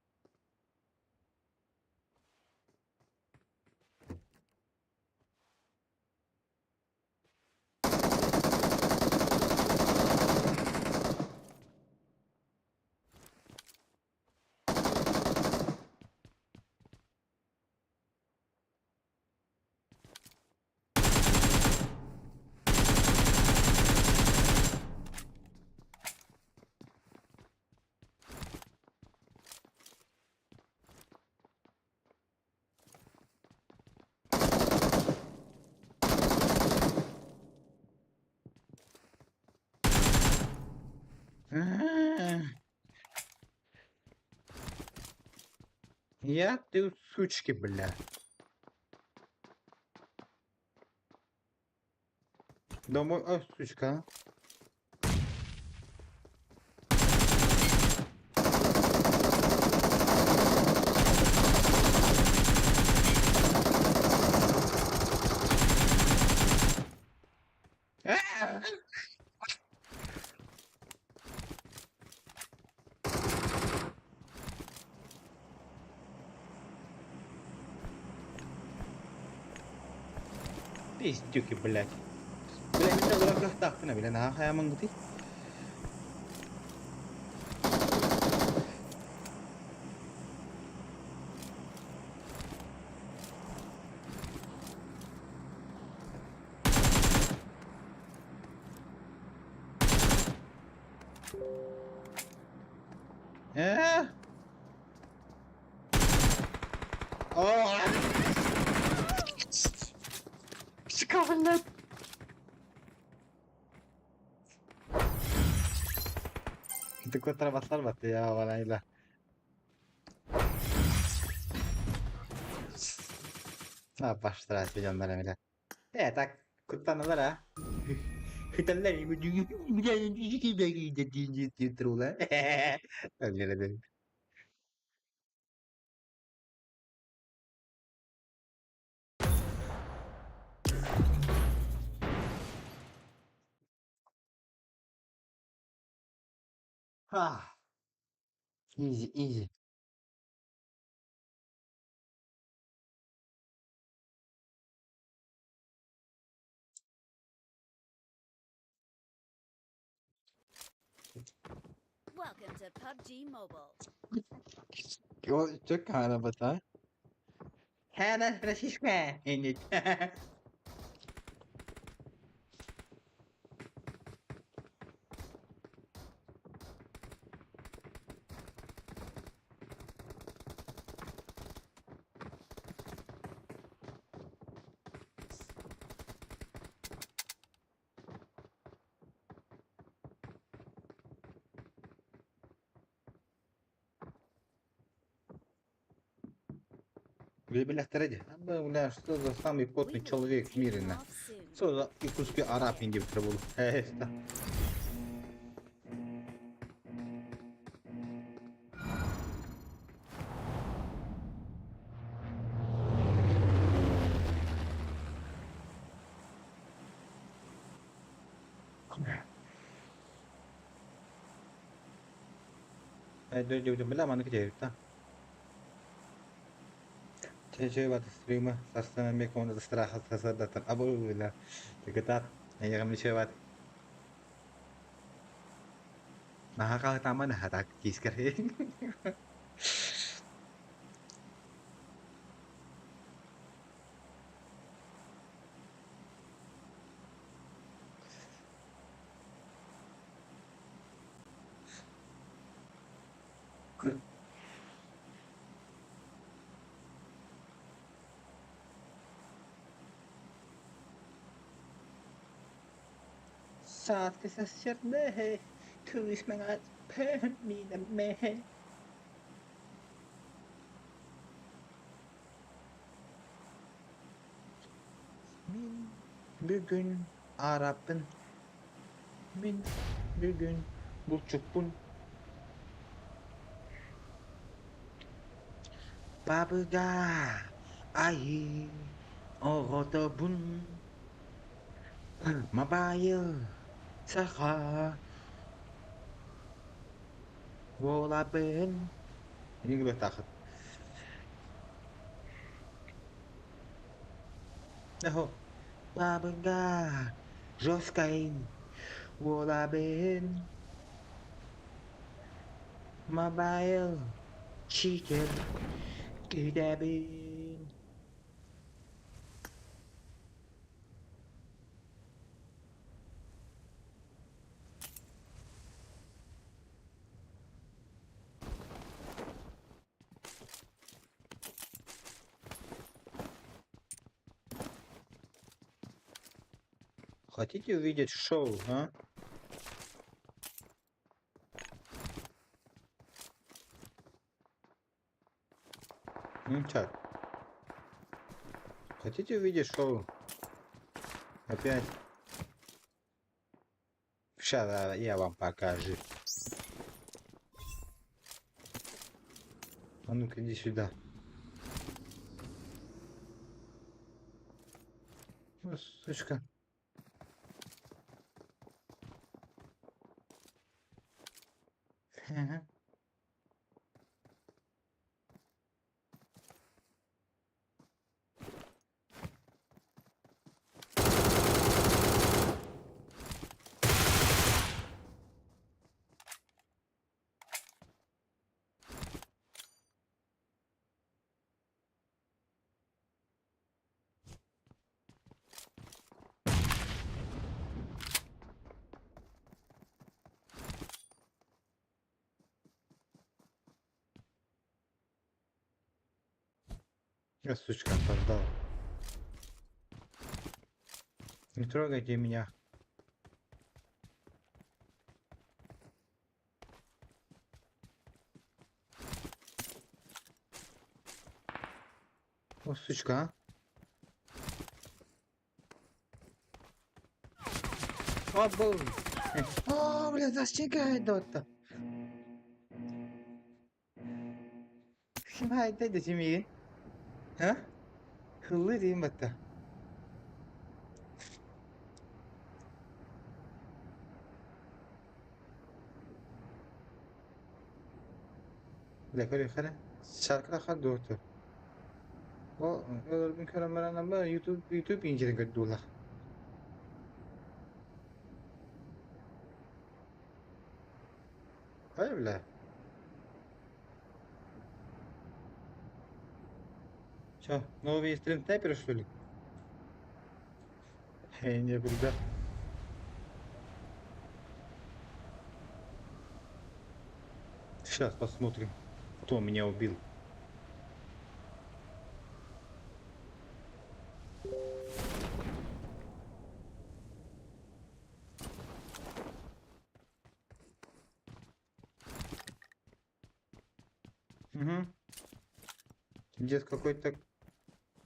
[SPEAKER 1] Я ты сучки, бля. Домой, а, сучка. А! Пиздюки, блядь. Бля, мен дурак бля, на хаямын гути. Э? О! Сука, блядь. Такой траватлар бат я валайла. А, баштыра видеоннар эмиле. Э, так, куттаналар а. Ah. Easy, easy.
[SPEAKER 3] Welcome to PUBG Mobile.
[SPEAKER 1] Çok bata. Hana Francisca in it. Бля, бля, что за самый потный человек в мире, на? Что за якутский араб инди был? Бля, маны где это? Чэ, бат стрима сарсын эмиэ комната страха сарсыардаттан абылыылар. Кытаат, эйиэхэ чэ бат. Наһаа хаһытаама наһаа так тиискэр. Сааскы сарсыарда кыыс маҥаас миинэммэ. Мин бүгүн араппын, мин бүгүн булчуппун. Бабыга айыы оҕотобун, Мабайыл саха буолабын. Иҥибэтахыт. Бабыга жесткай буолабын. Мобайл читер күүтэбин. Хотите увидеть шоу, а? Ну, чат. Хотите увидеть шоу? Опять? Сейчас я вам покажу. А ну-ка иди сюда. Ну, сучка. Ага. Я, сучка, опоздал. Не трогайте меня. О, сучка, а. О, был. О, бля, застигает дота. Ким хайда десимигин? Ha? Hıllı diyeyim hatta. Бля, көрүөххэ Саркыра дуоту. Ол өлөрбүн көрөн баран YouTube YouTube инжирин көрдүүлэр. Хайа бля. Чё, новый стрим снайпер, что ли? Эй, не, ребят. Сейчас посмотрим, кто меня убил. Угу. Дед какой-то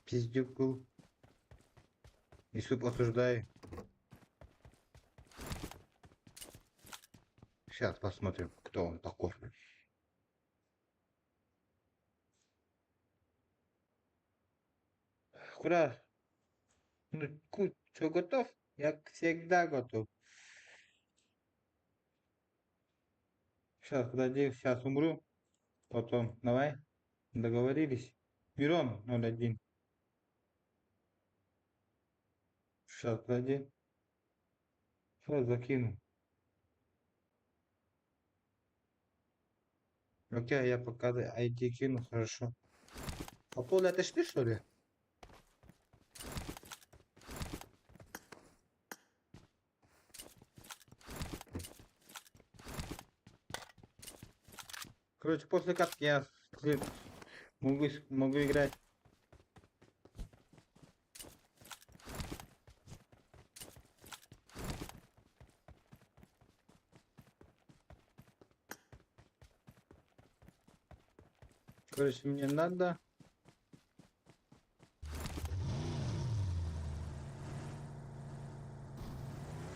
[SPEAKER 1] пиздюк был. И суп осуждаю. Сейчас посмотрим, кто он такой. Куда? Ну, что, готов? Я всегда готов. Сейчас, подожди, сейчас умру. Потом, давай. Договорились? Мирон 01. Сейчас, подожди. Сейчас закину. Окей, я пока ID кину, хорошо. А Поля, это ж ты, что ли? Короче, после катки я могу играть. Короче, мне надо...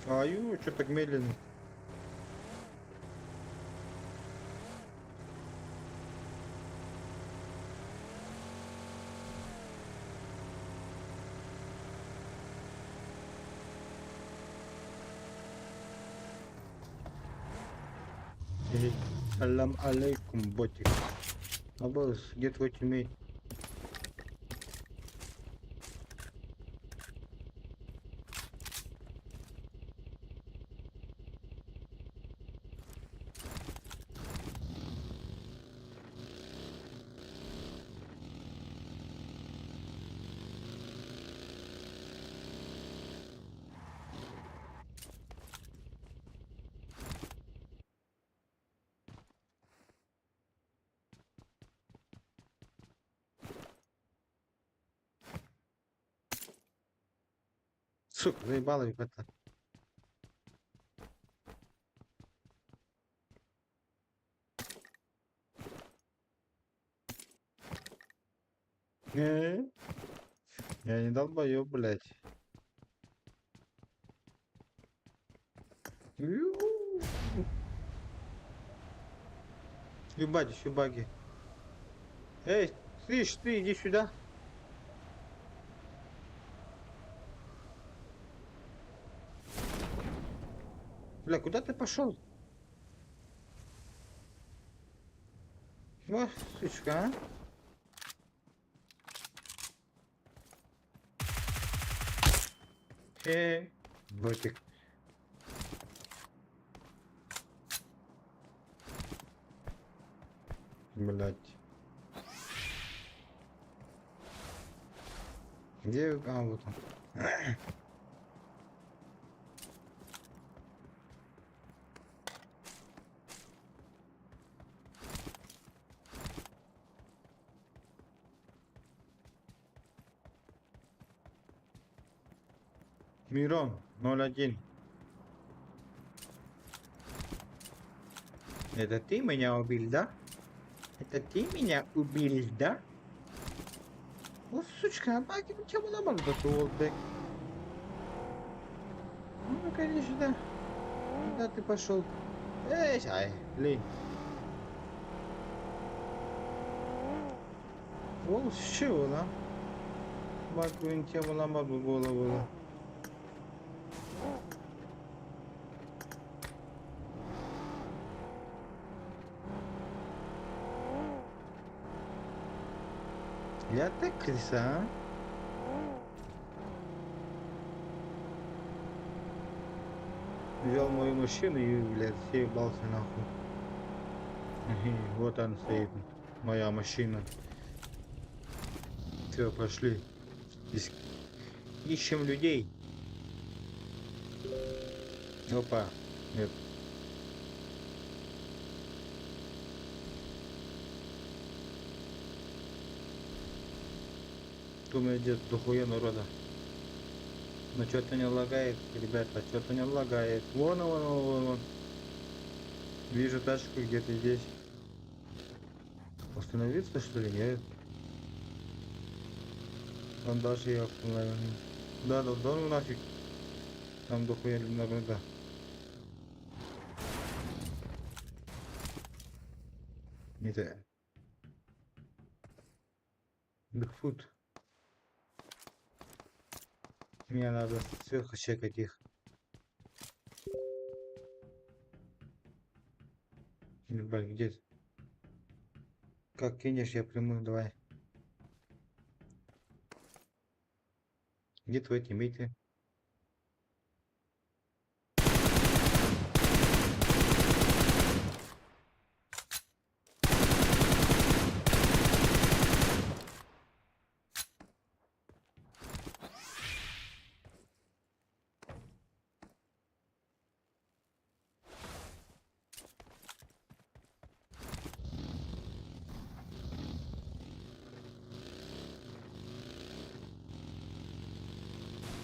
[SPEAKER 1] Аю, что так медленно? Салам алейкум, ботик. Аббас, где твой тиммейт? Сука, заебало это. Не, я не долбоёб, блядь. Ебать, еще баги. Эй, слышь, ты иди сюда. Бля, куда ты пошел? О, сучка, а? Ботик. Блять. Где? А, вот он. Мирон, 01. Это ты меня убил, да? Это ты меня убил, да? О, сучка, а чем она могла? Ну, конечно. Куда ты пошел? Эй, ай, блин. Ол чего, да? Бак, тему ламбу голову. Я ты крыса, а? Взял мою машину и, блядь, съебался нахуй. Вот он стоит, моя машина. Все, пошли. Ищем людей. Опа. Нет. Думаю, где-то дохуя народа. Но что-то не лагает, ребята, что-то не лагает. Вон, вон, вон, вон, вон. Вижу тачку где-то здесь. Остановиться, что ли? Нет. Он даже ехал, наверное. Да, да, да, ну нафиг. Там дохуя народа. Это. Бигфут. Мне надо сверху чекать их. Ебать, где ты? Как кинешь, я приму, давай. Где твои тиммейты?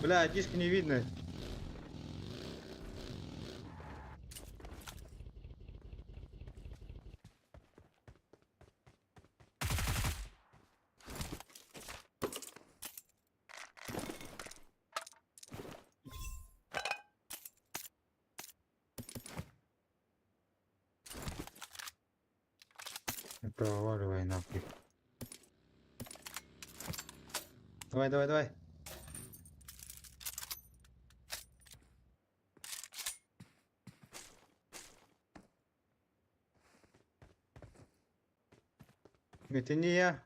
[SPEAKER 1] Бля, айтишки не видно. Проваливай нахуй. Давай, давай, давай. Это не я.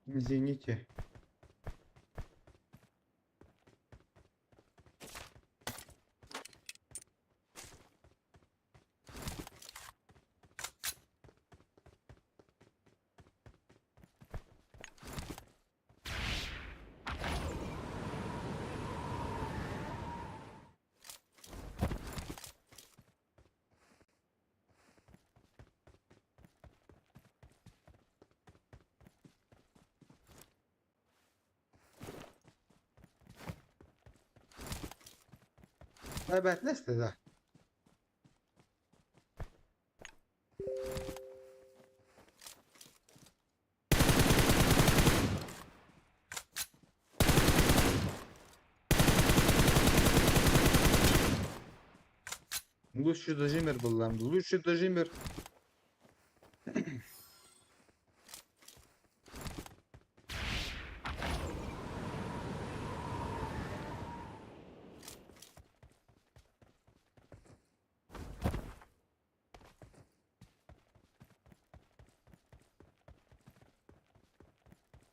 [SPEAKER 1] Извините. Ребят, не стыда. Лучший дожимер был там, лучший дожимер.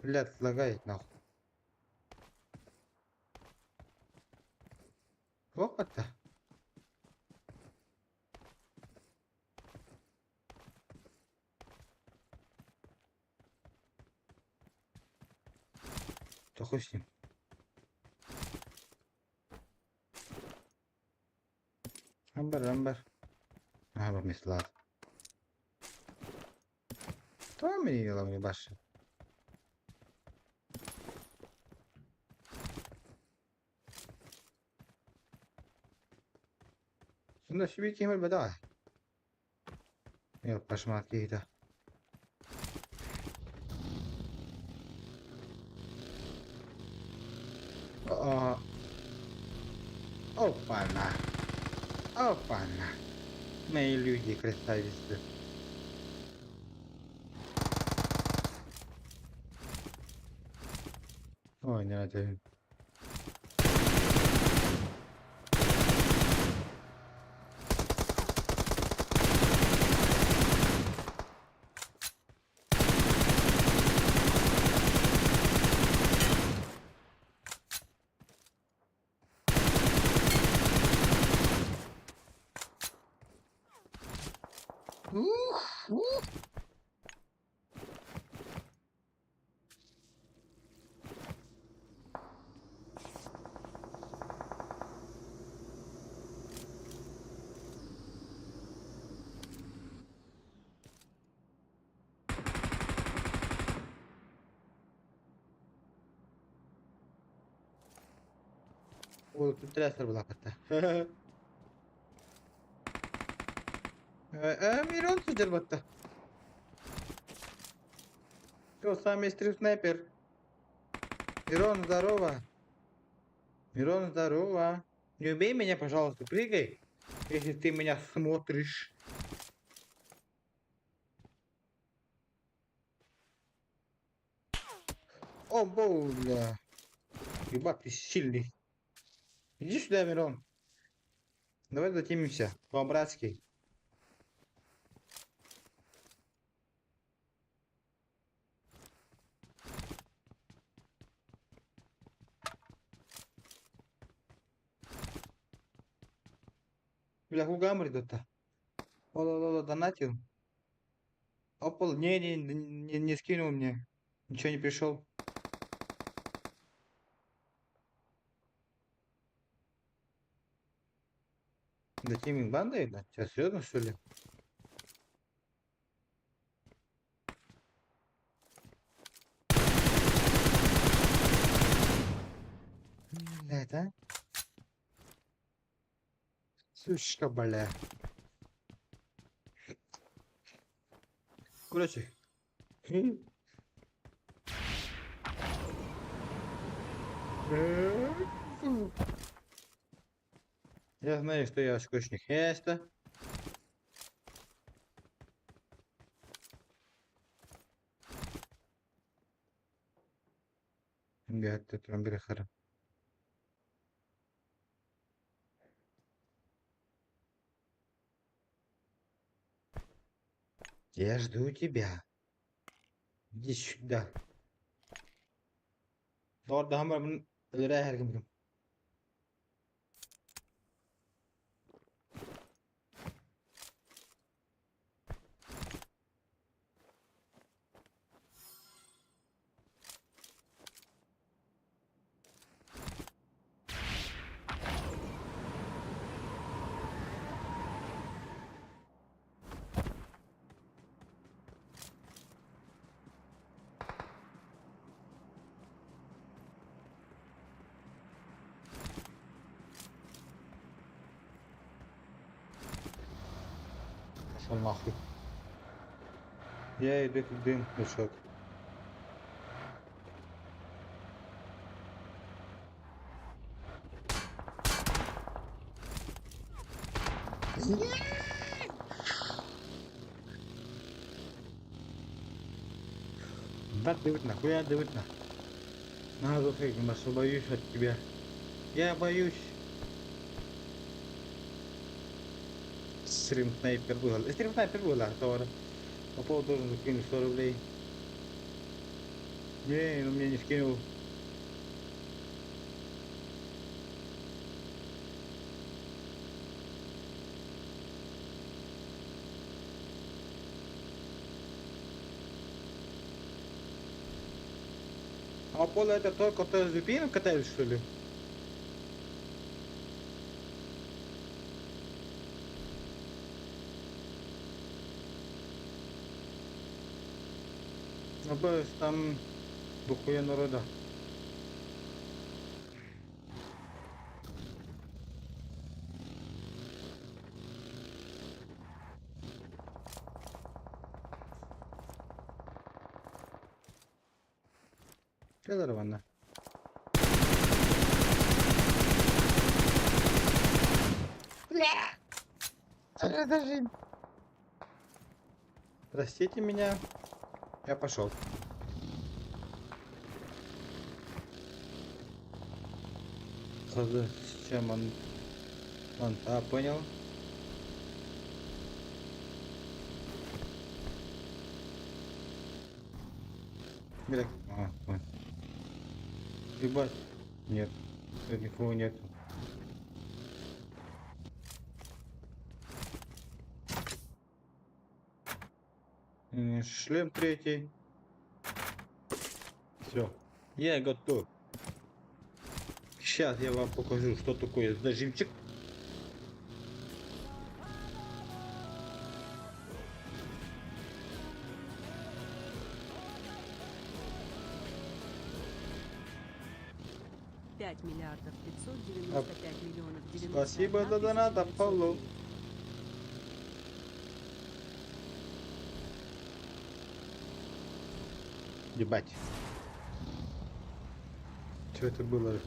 [SPEAKER 1] Блядь, лагает нахуй. Опа-то. Да хуй с ним. Амбар, амбар. Ага, мислав. То mi nije baš. Сонда шибики хемел бада. Я пашмат киһитэ. А. Опа-на. Опа-на. Мои люди красавицы. Ой, не надо. Ух, ух. Ол трясер была карта. Мирон сыдыр батта. Кто самый стрим снайпер? Мирон, здорово. Мирон, здорово. Не убей меня, пожалуйста, прыгай, если ты меня смотришь. О, бля. Ебать, ты сильный. Иди сюда, Мирон. Давай затемимся. По-братски. Бля, хугамри дота. Ола-ола, донатил. Опол, не, не, не, не скинул мне. Ничего не пришел. Да тиминг банда это? Сейчас серьезно, что ли? Блядь, а? Сучка, бля. Короче. Я знаю, что я скучник. Это. Я жду тебя. Иди сюда. Orada hamur Пошел нахуй. Я иду как дым, мешок. Да ты вот нахуя ты вот на. На, машу, боюсь от тебя. Я боюсь. Стрим снайпер был. Стрим снайпер был, а, Попов должен закинуть 100 рублей. Не, он мне не скинул. А Аполло это тот, который с VPN катались, что ли? Ну, там дохуя народа. Келер ванна. Бля! Даже... Простите меня. Я пошел. Зачем он? Он, а, понял. Бля, а, понял. Ебать. Нет, тут никого нету. Шлем третий. Все, я готов. Сейчас я вам покажу, что такое зажимчик.
[SPEAKER 8] 5 миллиардов 595 миллионов 91
[SPEAKER 1] Спасибо за донат, Аполло. Ебать. Что это было?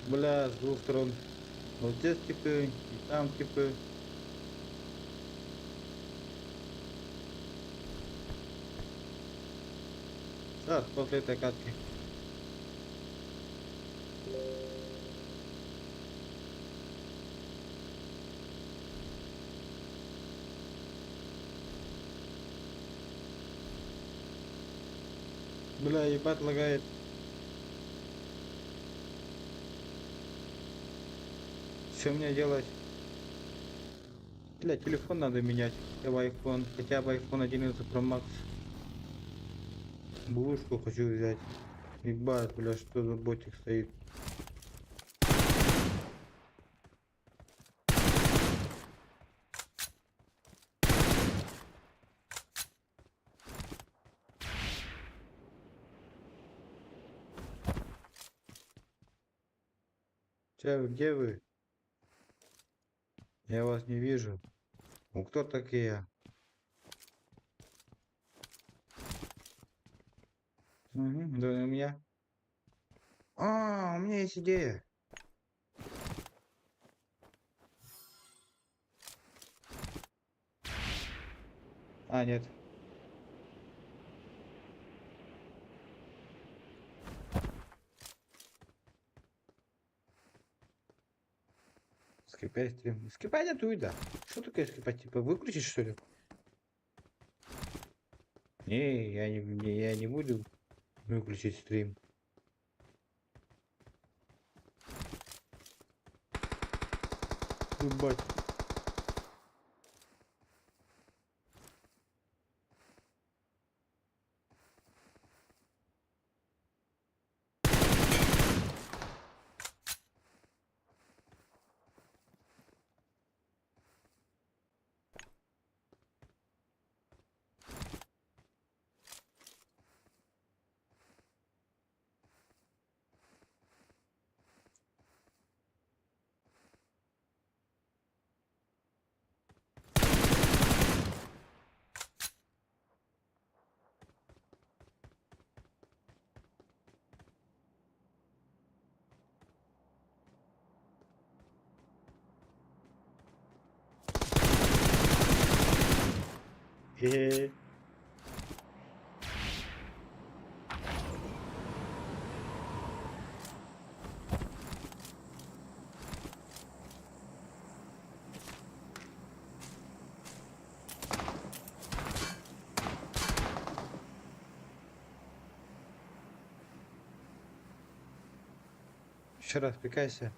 [SPEAKER 1] Бля, с двух сторон. Вот здесь типы, и там типы. Сейчас, после этой катки. Бля, ебать лагает. Что мне делать? Бля, телефон надо менять. Хотя бы iPhone, хотя бы iPhone 11 Pro Max. Блушку хочу взять. Ебать, бля, что за ботик стоит. Че, где вы? Я вас не вижу. Ну кто такие? Угу, да у меня. А, у меня есть идея. А, нет. Скипать стрим. Скипать это уйда. Что такое скипать? Типа выключить что ли? Не, я не буду выключить стрим. Ебать. Хе-хе. Еще раз пикайся.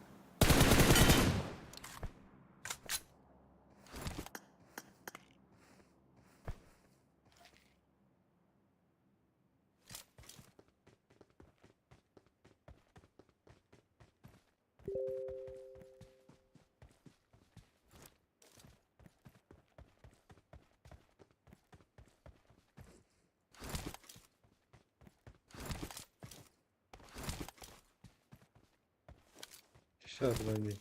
[SPEAKER 1] Сейчас, подожди.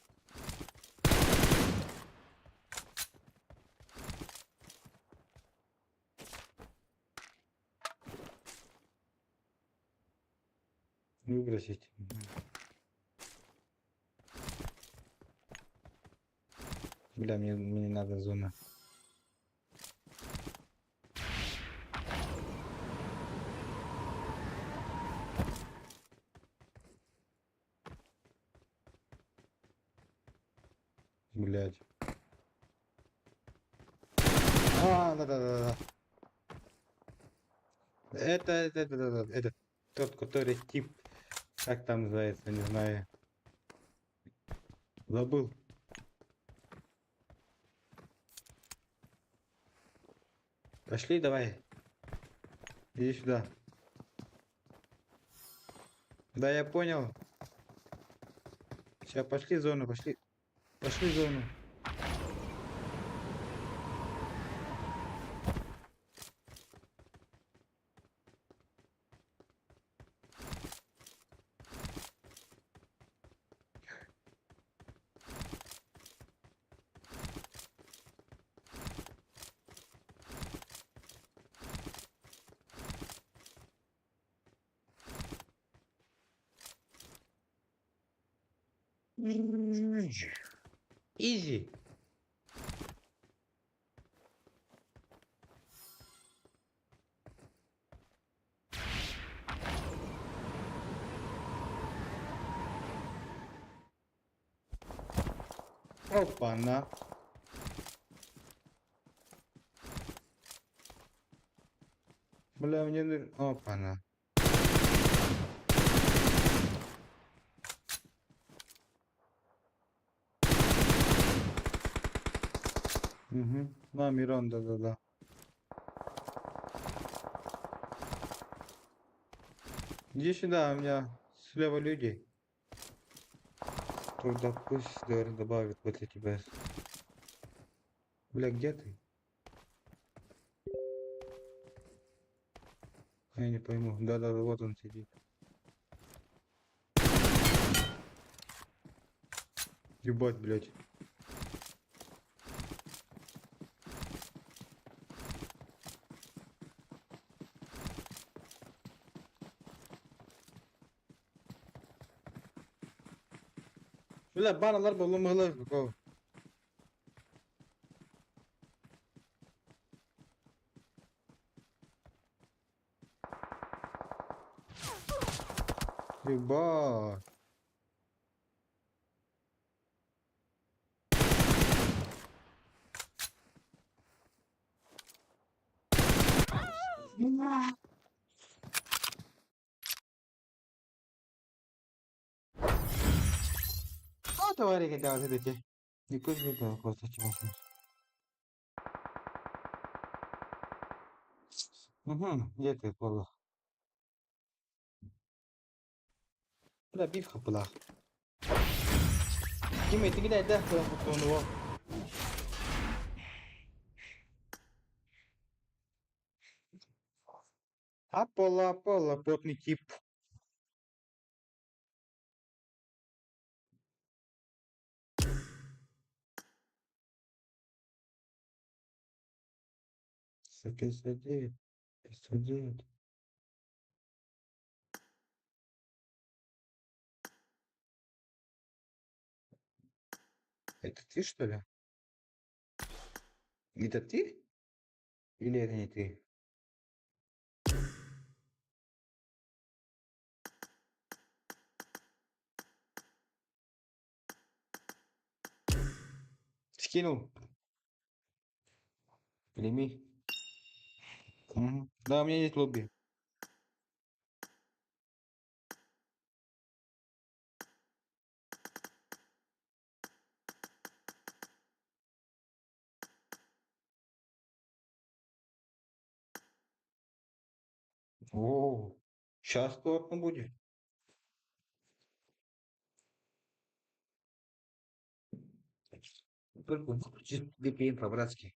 [SPEAKER 1] Выбросить. Бля, мне надо зона. Блять. А, да-да-да-да. Это тот, который тип, как там называется, не знаю. Забыл. Пошли, давай. Иди сюда. Да, я понял. Сейчас пошли в зону, пошли. Пошли в зону. Easy. Опа-на. Бля, мне... Опа-на. Угу. На, Мирон, да-да-да. Иди сюда, у меня слева люди. Тогда пусть говорит, добавит возле тебя. Бля, где ты? Я не пойму. Да-да, вот он сидит. Ебать, блядь. Бля, баналар буллум мыһылар. Ебать. Угу, Бля, биир хаппылаах. Ким итигин эрдэ куттунуо. Аполло, Аполло, потный тип. 159, 509. Это ты, что ли? Это ты? Или это не ты? Скинул. Прими. Мгм. Да, у меня есть лобби. О, сейчас плотно будет. Только выключи VPN по-братски.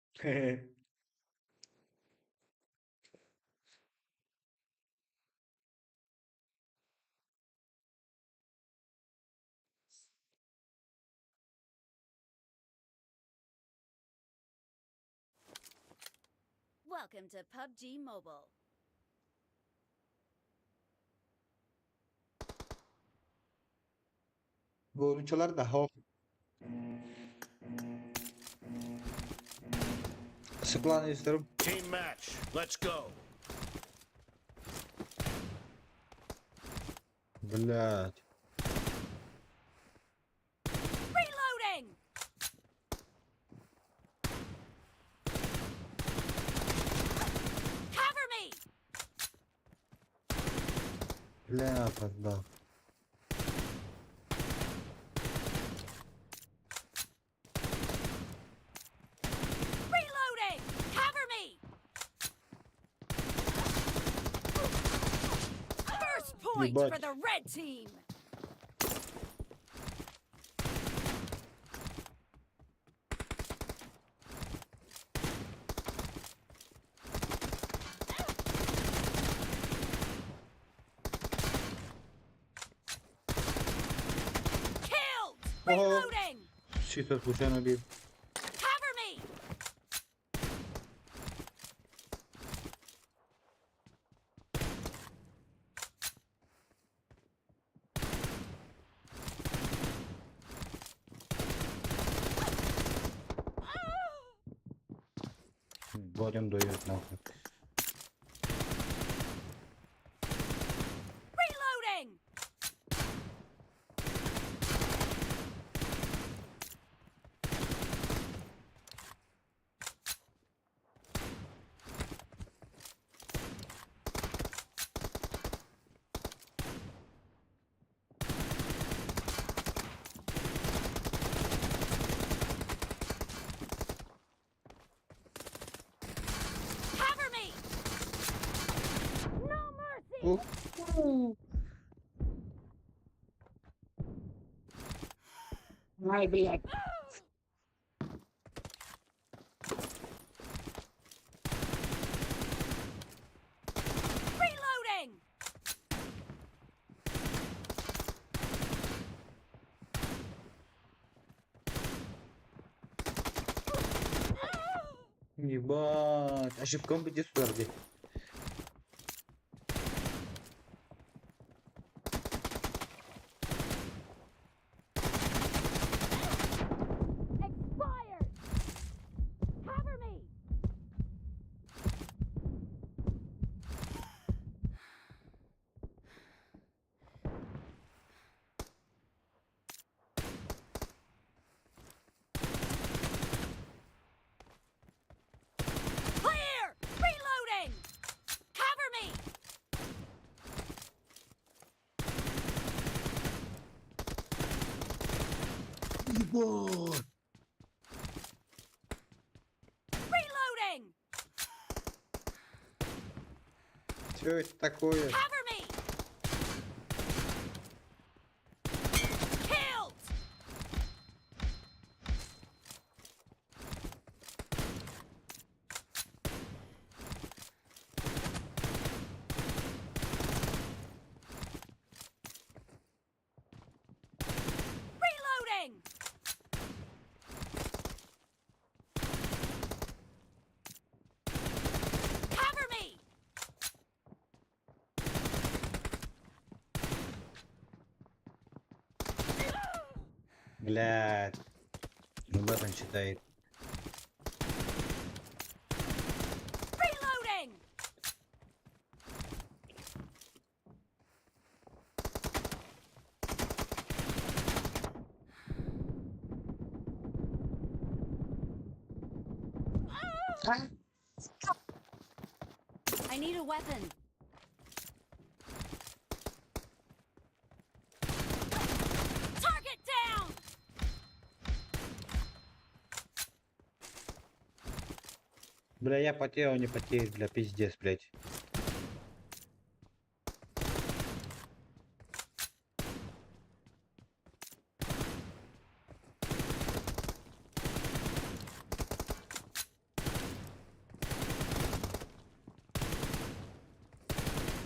[SPEAKER 3] Welcome to PUBG Mobile.
[SPEAKER 1] Bu oyuncular da hop. Sıklan isterim.
[SPEAKER 4] Team match. Let's go.
[SPEAKER 1] Блять.
[SPEAKER 3] Reloading! Cover me!
[SPEAKER 1] Бля, поддал.
[SPEAKER 3] Reloading! Cover me! First point for
[SPEAKER 1] Ебать.
[SPEAKER 3] the red team! Killed!
[SPEAKER 1] Ого.
[SPEAKER 3] Reloading!
[SPEAKER 1] Чисто случайно убил.
[SPEAKER 3] Cover me!
[SPEAKER 1] Ебать он дает нахуй.
[SPEAKER 3] Reloading! Cover me! No mercy!
[SPEAKER 9] Ай, блядь.
[SPEAKER 3] Reloading!
[SPEAKER 1] Ебать. Ошибка иди сюда, где?
[SPEAKER 3] Expired! Cover me! Clear! Reloading! Cover me!
[SPEAKER 1] Ебать.
[SPEAKER 3] Reloading!
[SPEAKER 1] Что это такое?
[SPEAKER 3] Cover me! Killed! Reloading! Cover me!
[SPEAKER 1] Блядь. Ну, он читает.
[SPEAKER 3] Reloading! I need a weapon. Target down!
[SPEAKER 1] Бля, я потею, он не потеет, бля, пиздец, блядь.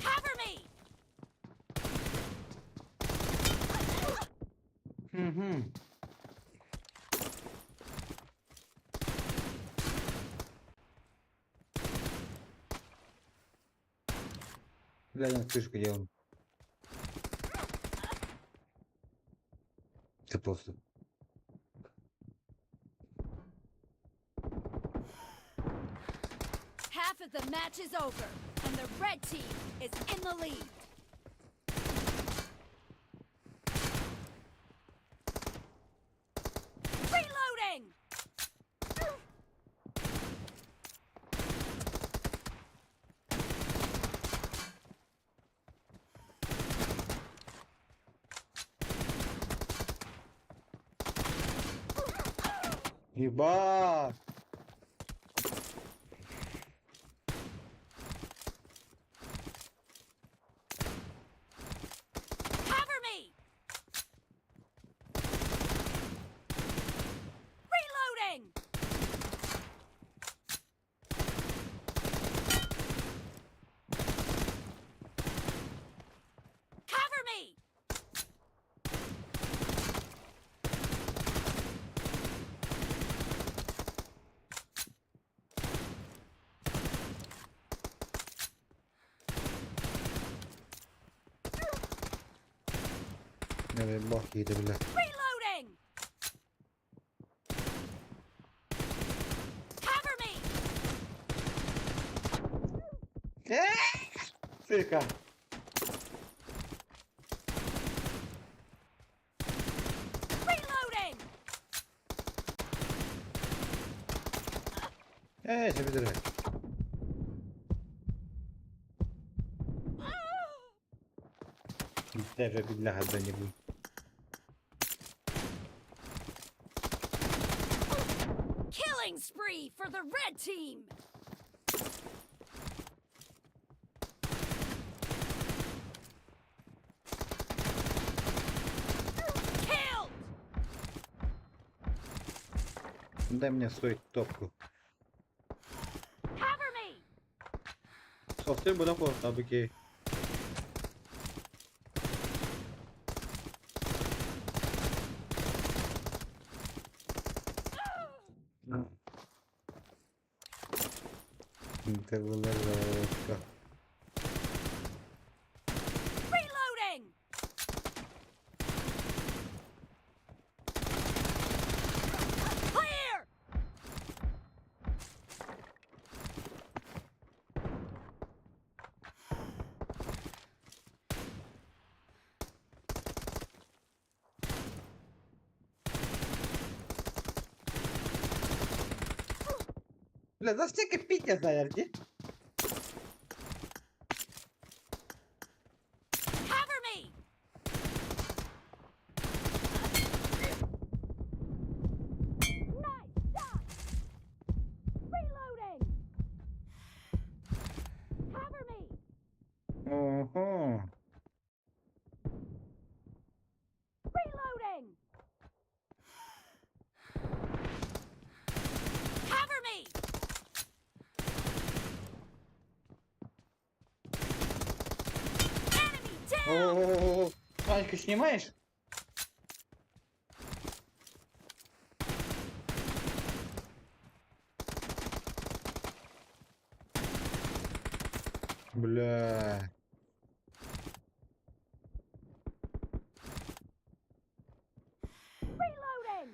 [SPEAKER 3] Cover me!
[SPEAKER 1] Угу. Бля, я вспышку делаем. Это просто.
[SPEAKER 3] Half of the match is over, and the red team is in the lead. Reloading!
[SPEAKER 1] Ебать!
[SPEAKER 3] Cover me! Reloading! Cover me!
[SPEAKER 1] Не, бах, это, бля.
[SPEAKER 3] Reloading! Cover me!
[SPEAKER 1] Тыка.
[SPEAKER 3] Reloading!
[SPEAKER 1] Ээ, сөбүдүрэ. Даже billah не будет.
[SPEAKER 3] Killing spree for the red team! Killed!
[SPEAKER 1] Дай мне свою топку.
[SPEAKER 3] Cover me!
[SPEAKER 1] Совсем буду tabii ki. Это было жестко.
[SPEAKER 3] Reloading! Clear!
[SPEAKER 1] Бля, за стільки пітя заярді.
[SPEAKER 3] Cover me! Nice shot! Reloading! Cover me!
[SPEAKER 1] Ого.
[SPEAKER 3] Reloading! Cover me! Enemy down!
[SPEAKER 1] Ого. Аньку снимаешь? Бля.
[SPEAKER 3] Reloading!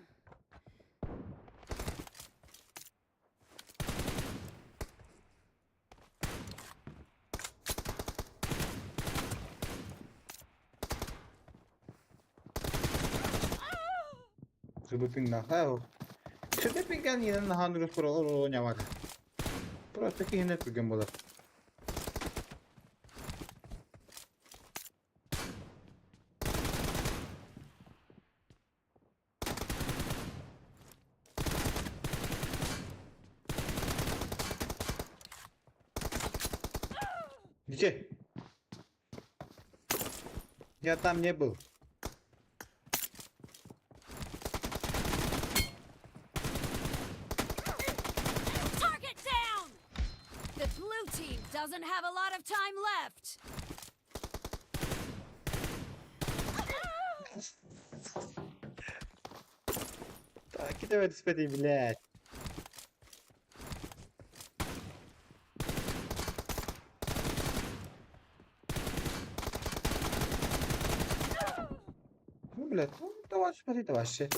[SPEAKER 1] Зубы нахай. Шебепинген yine nahan rus Просто кигине түрген болар. Где? Я там не был.
[SPEAKER 3] Target down! The blue team doesn't have a lot of time left.
[SPEAKER 1] Так, давай спи, блядь. Ну, блядь, ну давай, смотри, давай, ще.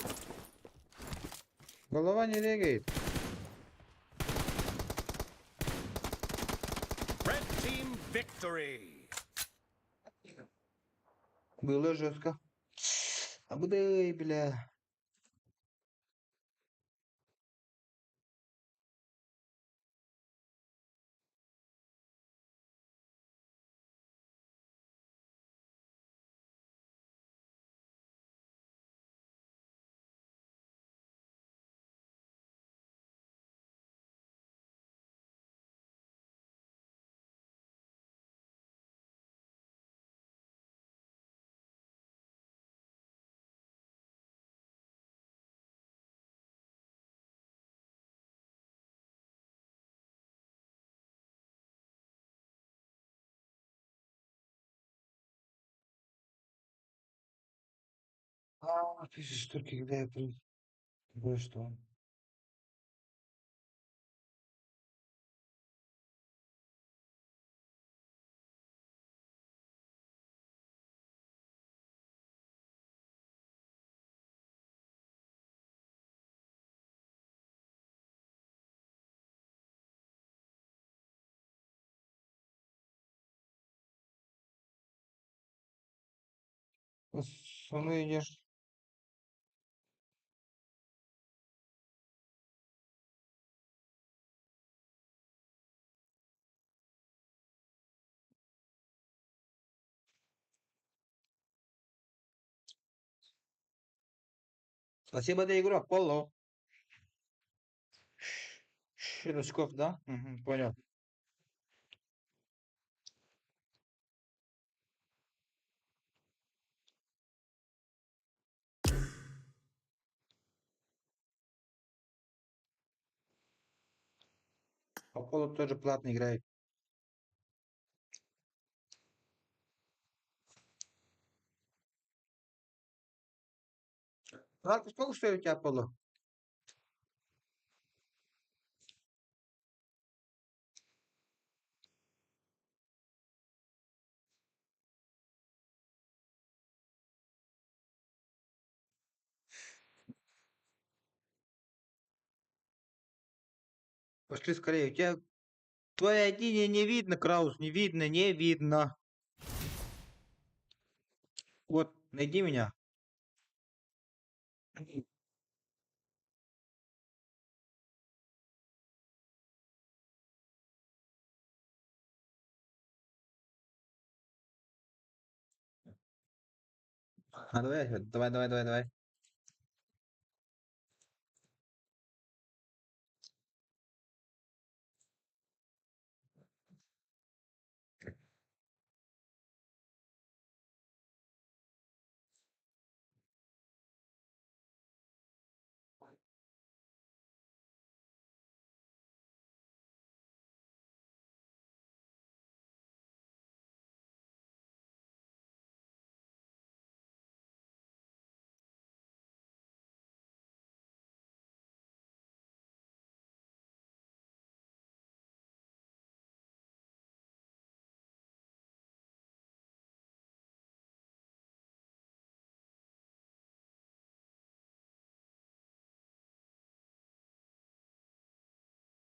[SPEAKER 1] Голова не бегает.
[SPEAKER 4] Red team victory.
[SPEAKER 1] Было жестко. А буду, бля. А, пишешь только когда я при... Что? Со мной идешь? Спасибо за игру, Аполло. Шелушков, да? Мгм, понял. Аполло тоже платно играет. Ладно, сколько стоит у тебя Аполло? Пошли скорее. У тебя твоя ID не видно, Краус, не видно, не видно. Вот, найди меня. А, давай, давай, давай, давай, давай.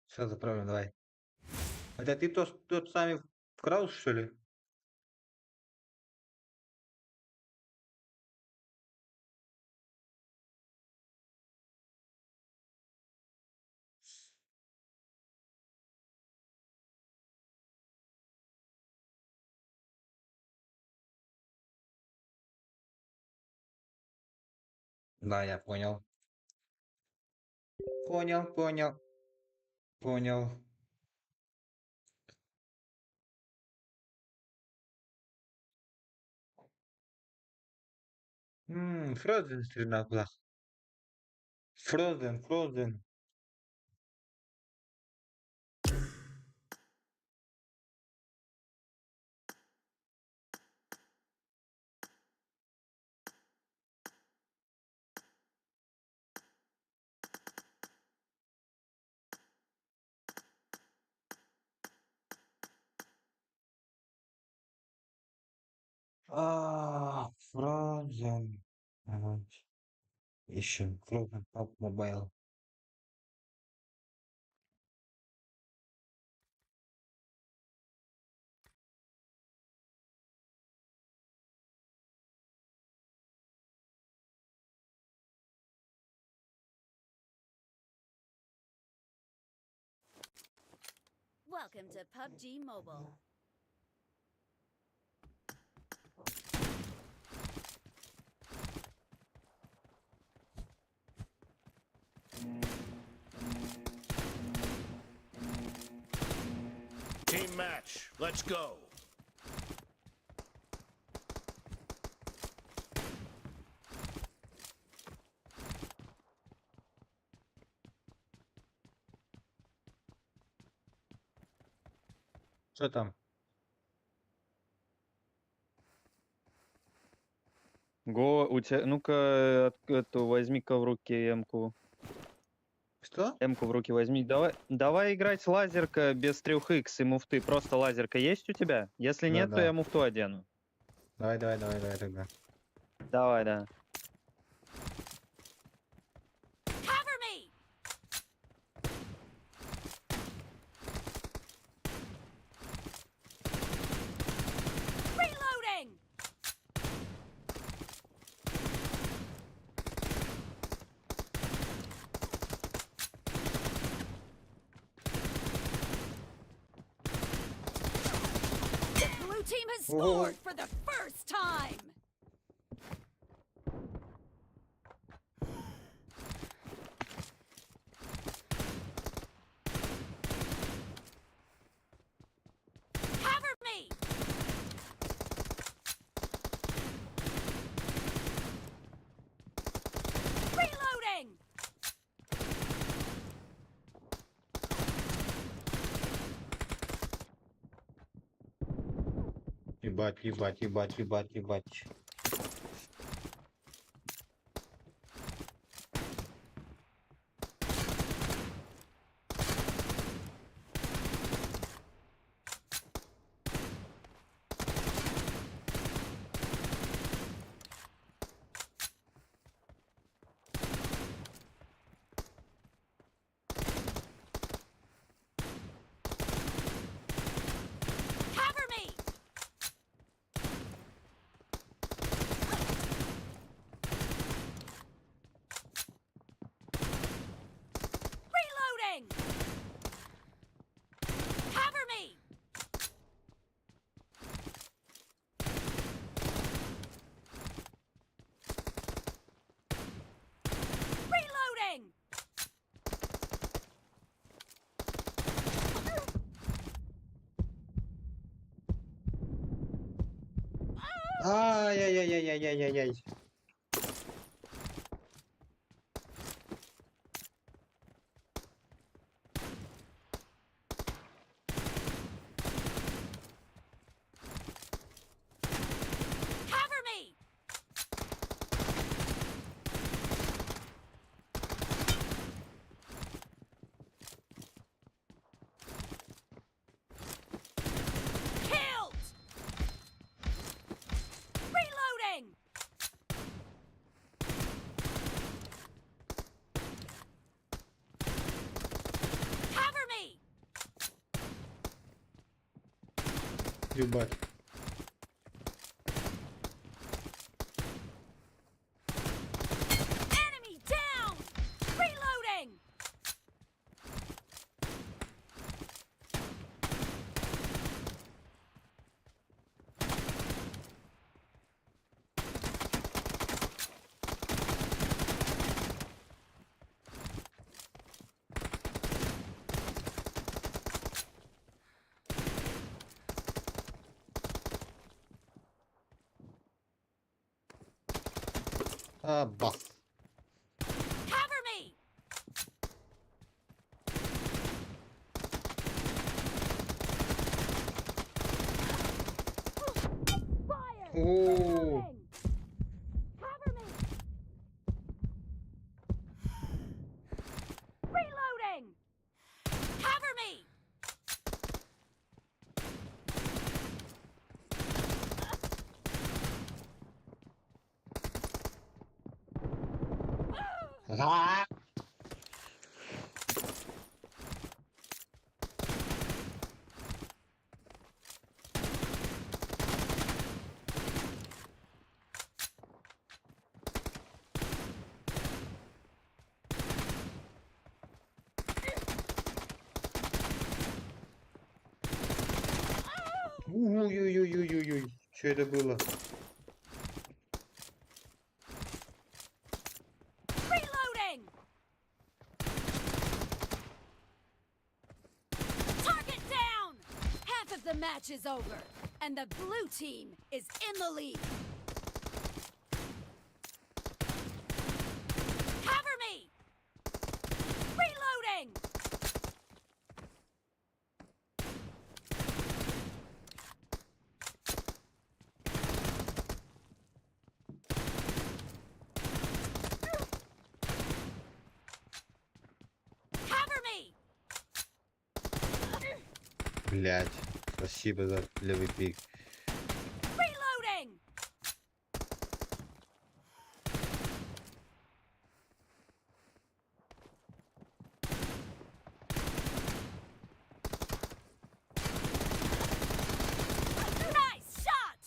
[SPEAKER 1] Все, заправим, давай. Это ты тот самый Краус, что ли? Да, я понял. Понял, понял. Понял. Frozen стрельна была. Frozen, Frozen. А, Frozen. Ага. Ищем Frozen PUBG Mobile.
[SPEAKER 3] Welcome to PUBG Mobile.
[SPEAKER 4] Team match. Let's go.
[SPEAKER 1] Что там?
[SPEAKER 10] Го, у тебя, ну-ка, эту возьми-ка в руки М-ку.
[SPEAKER 1] Что?
[SPEAKER 10] М-ку в руки возьми. Давай, давай играть лазерка без 3х и муфты. Просто лазерка есть у тебя? Если
[SPEAKER 1] Да,
[SPEAKER 10] нет, то
[SPEAKER 1] да.
[SPEAKER 10] я муфту одену.
[SPEAKER 1] Давай, давай, давай, давай тогда.
[SPEAKER 10] Давай, да.
[SPEAKER 3] Cover me! Reloading! scored for the first time. Cover me! Reloading!
[SPEAKER 1] Ебать, ебать, ебать, ебать, ебать.
[SPEAKER 3] Cover me! Reloading! Cover me! Reloading!
[SPEAKER 1] Ай-яй-яй-яй-яй-яй-яй.
[SPEAKER 3] Cover me! Killed! Reloading! Cover me!
[SPEAKER 1] Ебать.
[SPEAKER 3] Enemy down! Reloading!
[SPEAKER 1] А, бас.
[SPEAKER 3] Cover me! Fire!
[SPEAKER 1] О,
[SPEAKER 3] Reloading! Cover me! Reloading! Cover me!
[SPEAKER 1] А! Ой-ой-ой-ой-ой-ой, что это было?
[SPEAKER 3] Reloading! Target down! Half of the match is over, and the blue team is in the lead. Cover me! Reloading! Cover me!
[SPEAKER 1] Блять, спасибо за левый пик.
[SPEAKER 3] Reloading! Nice shot!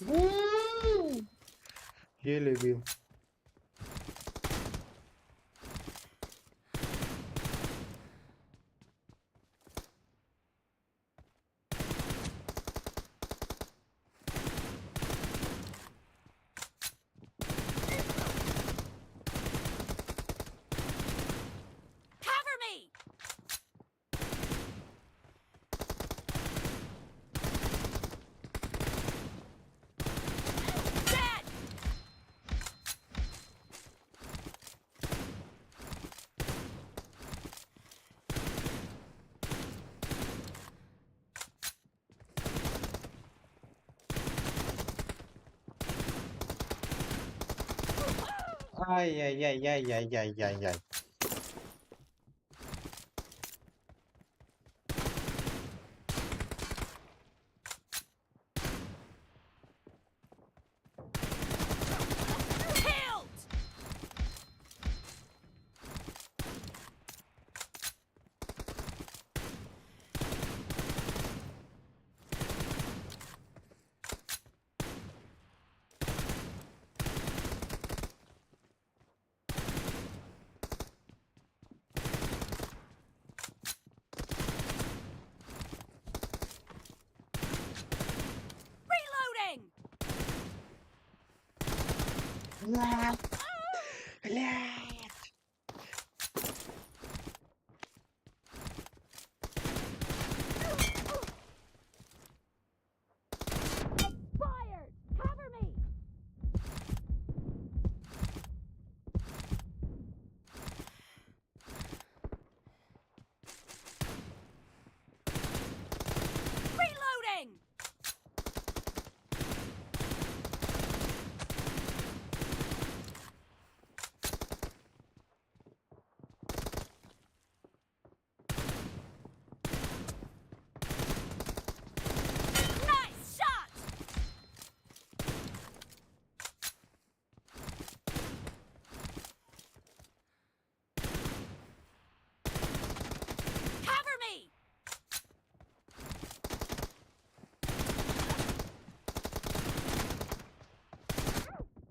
[SPEAKER 1] Еле бил. Ай-яй-яй-яй-яй-яй-яй.
[SPEAKER 3] Killed! Reloading!
[SPEAKER 1] Блядь!
[SPEAKER 3] Expired! Cover me! Reloading! Nice shot! Cover me!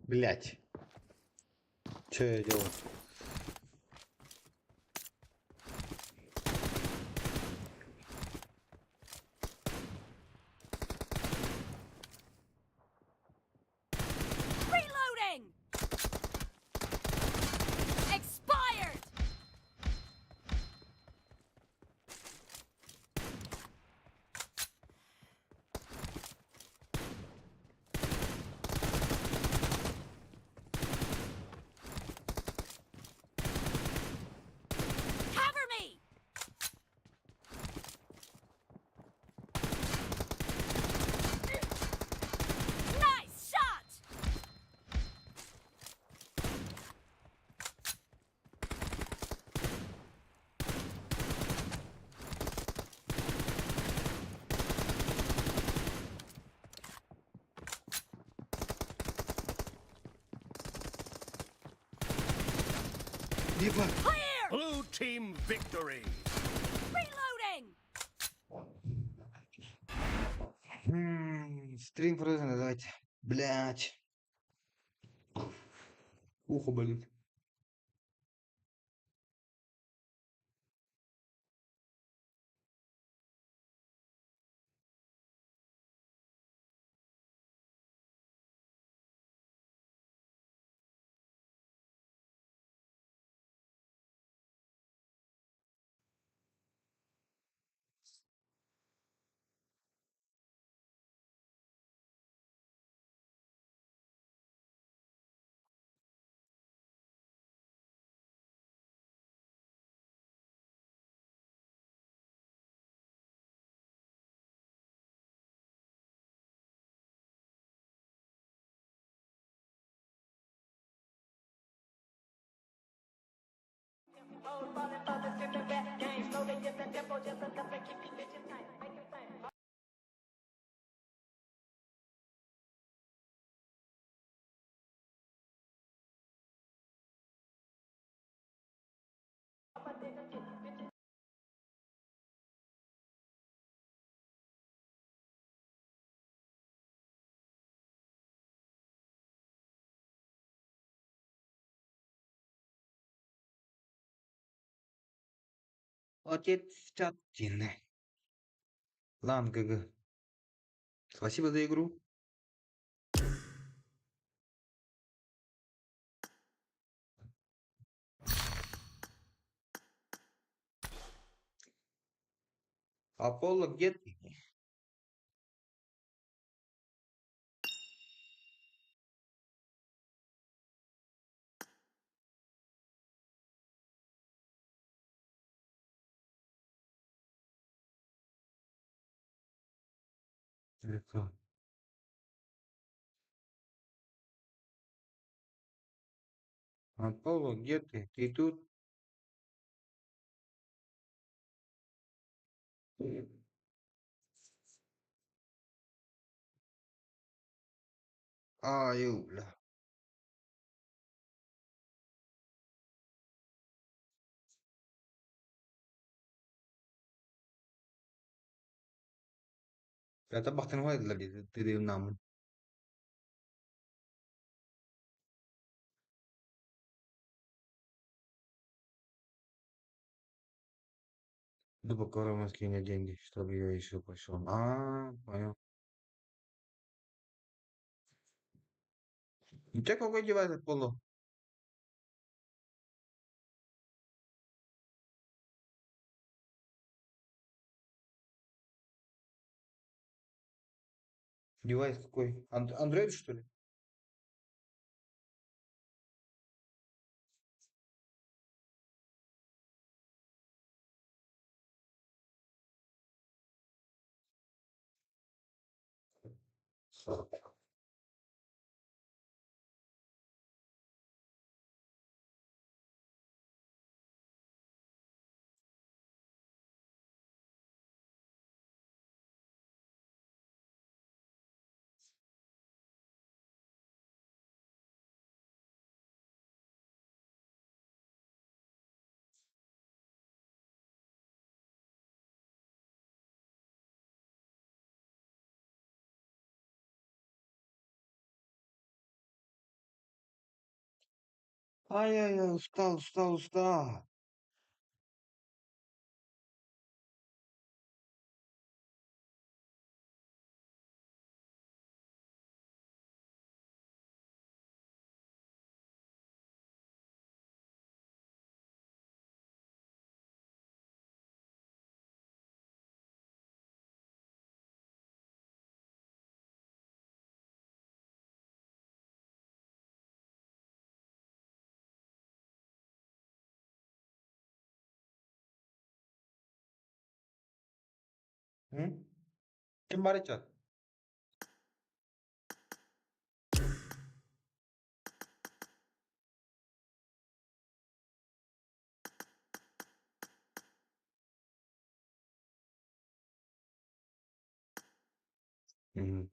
[SPEAKER 1] Блять. Че я делаю?
[SPEAKER 3] Reloading! Expired! Cover me! Nice shot!
[SPEAKER 1] Ебать.
[SPEAKER 3] Clear!
[SPEAKER 4] Blue team victory.
[SPEAKER 3] Reloading!
[SPEAKER 1] Стрим фрозен, давайте. Блять. Ухо болит. Отец в чате. Лан ГГ. Спасибо за игру. Аполло, где ты? Лицо. Аполло, где ты? Ты тут? Ай, бля. Табахтан намын. Дубакора скинь деньги, чтобы я еще пошел. А, понял. У тебя какой девайс, Аполло? Девайс какой? Android, что ли? Ай-яй-яй, устал, устал, устал. М? Ким баар чат?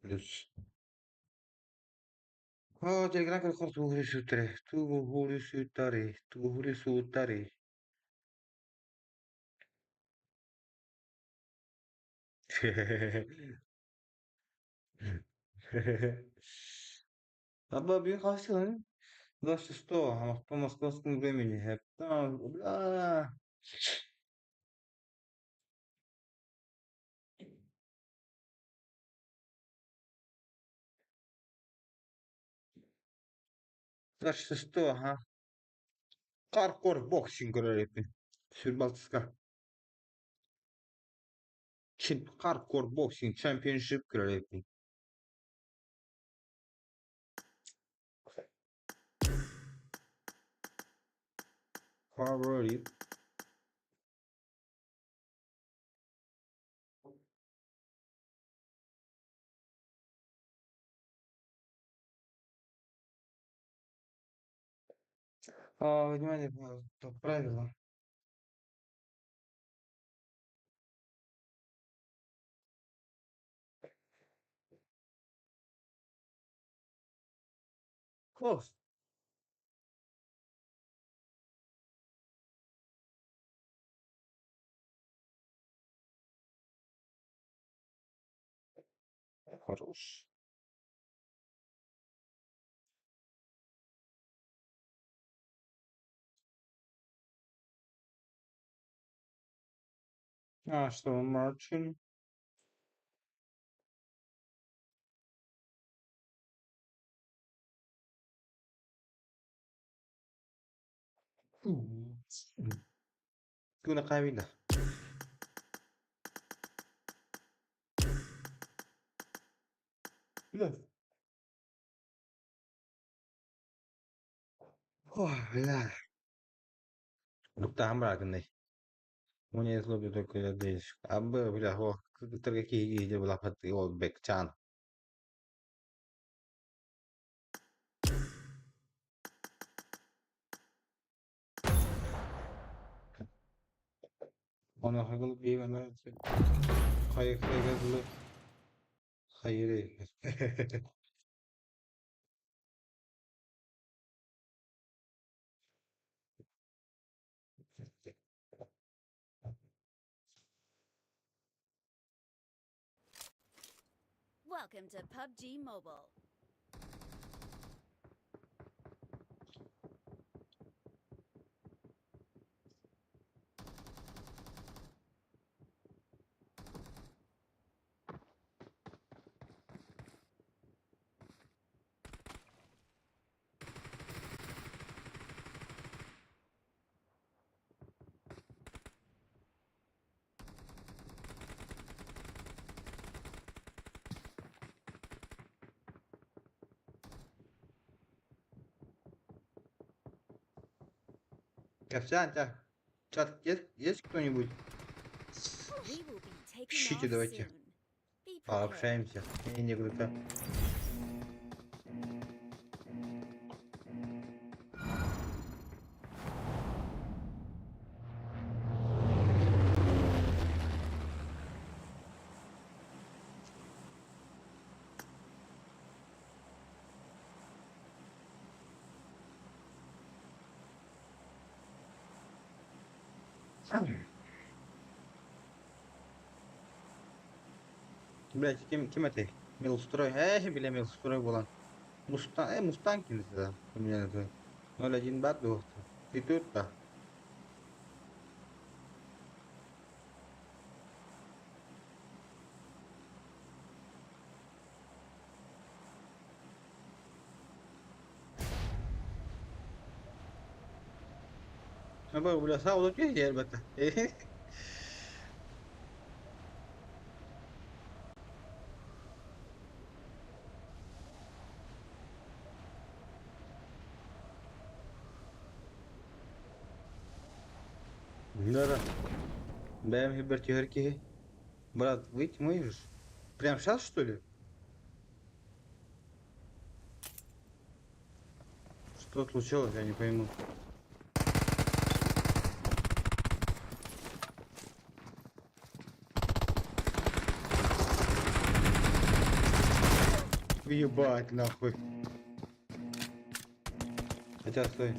[SPEAKER 1] Плюс. О, телеграм көрөхөр тугу сүтэрэ, тугу сүтэрэ, тугу сүтэрэ. Абба бүгүн хаһыс 26 по московскому времени. Бля. 26 ага. Хардкор боксинг көрөр Сүрбалтыска. Хардкор боксинг чемпионшип көрөр Фаворит. А, внимание, правила. Хвост. Хорош. А, что, Мартин? Kuna kabila. Бля. Ой, бля. Луктаһан бараакынный. Уонна злобе только Абы, бля, о, кытарга киһи былапат ол бекчан. Онуоха биир аны хайыахтарыгар дылы хайыыр эбиппит.
[SPEAKER 3] Welcome to PUBG Mobile.
[SPEAKER 1] Кэпсээн ча. Чат, есть кто-нибудь?
[SPEAKER 3] We will be taking
[SPEAKER 1] Пишите
[SPEAKER 3] off
[SPEAKER 1] давайте.
[SPEAKER 3] soon. Be prepared.
[SPEAKER 1] Пообщаемся. Я не круто. Блять, ким это? Милстрой. Эй, бля, Милстрой буолан. Мустан, Мустанг да. У меня это 0.1 бат был. Ты тут-то. Ну, бля, сау, тут есть, ребята. Да-да. Бэм хибертигерки. Брат, выйти можешь? Прям сейчас, что ли? Что случилось, я не пойму. Ебать нахуй. Хотя стой.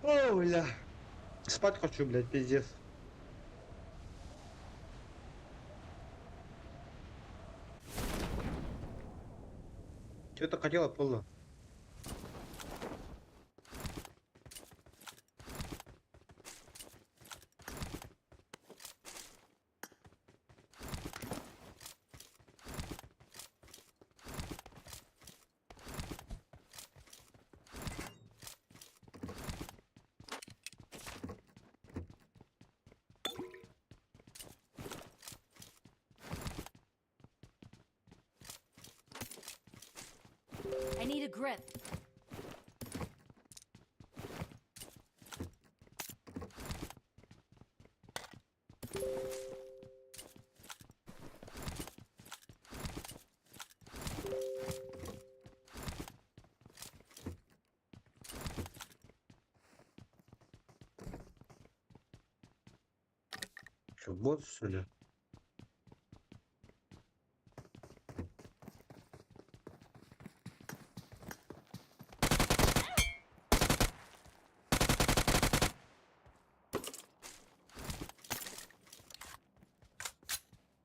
[SPEAKER 1] О, бля. Спать хочу, блядь, пиздец. Что ты хотела, Пола?
[SPEAKER 3] I need a grip.
[SPEAKER 1] Что, бот, что ли?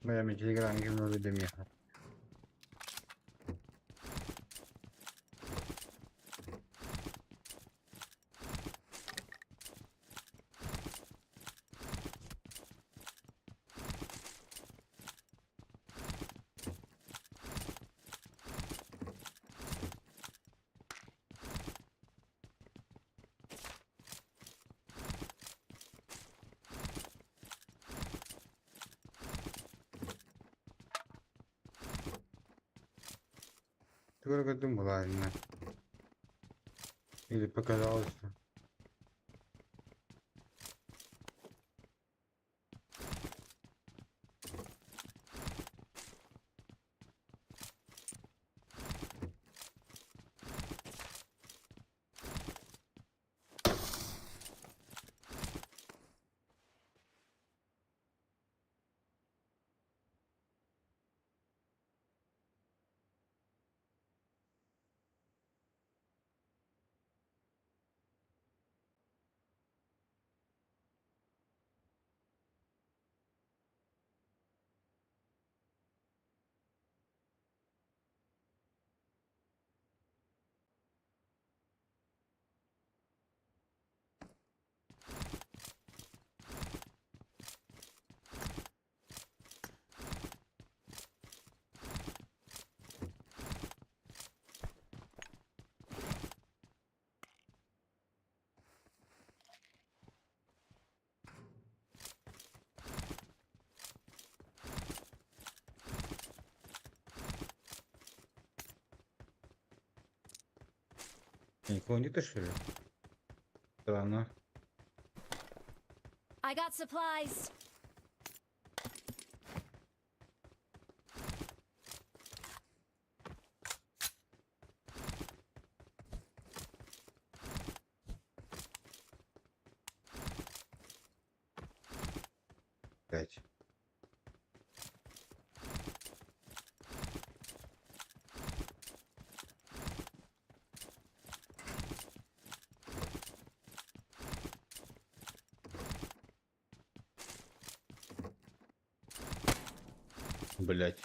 [SPEAKER 1] Бля, мен телеграм гимно меха. Только думала, ладно. Или показалось, что... Никого нету, что ли? Странно.
[SPEAKER 3] I got supplies.
[SPEAKER 1] Блять. Блять.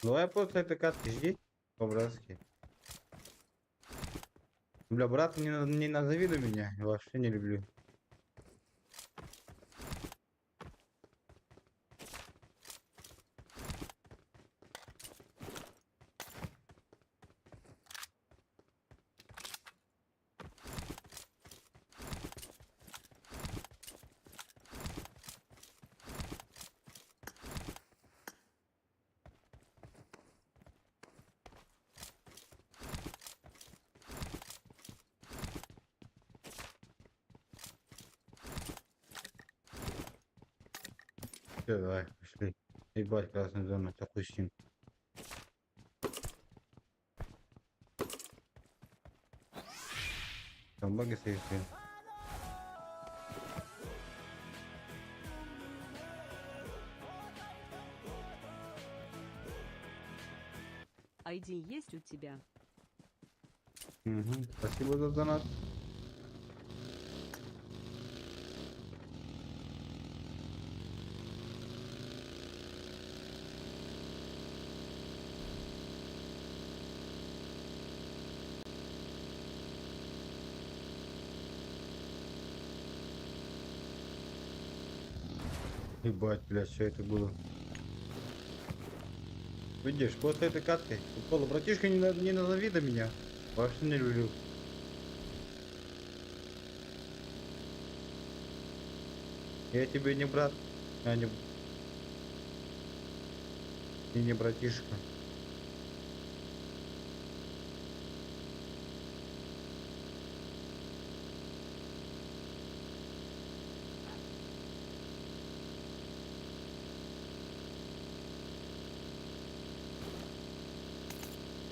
[SPEAKER 1] Давай после этой катки жди. По-братски. Бля, брат, не, не назови на меня. Я вообще не люблю. Все, давай, пошли. Ебать, красная зона, такой сим. Там баги стоит.
[SPEAKER 8] ID есть у тебя?
[SPEAKER 1] Угу. Спасибо за донат. Ебать, блядь, что это было? Видишь, после этой катки, Пола, братишка, не, не назови до меня. Вообще не люблю. Я тебе не брат, а не... И не братишка.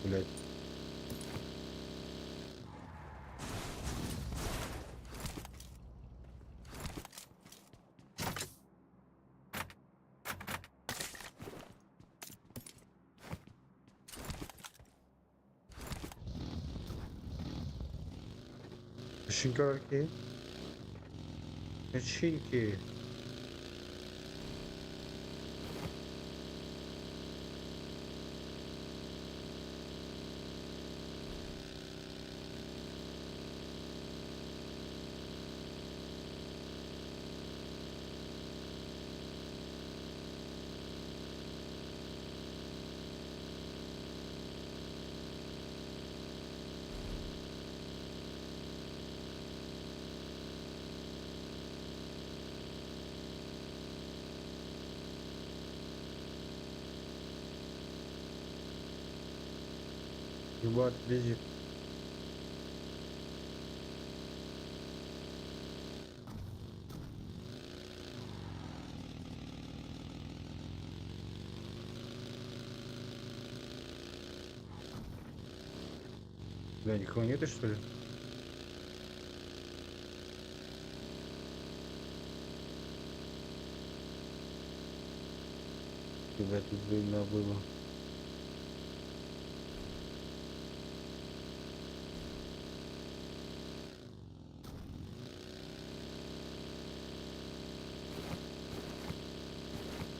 [SPEAKER 1] Блять. Шинкарки. Шинки. Ебать, лезет. Бля, никого нету, что ли? Ебать, тут дымно было.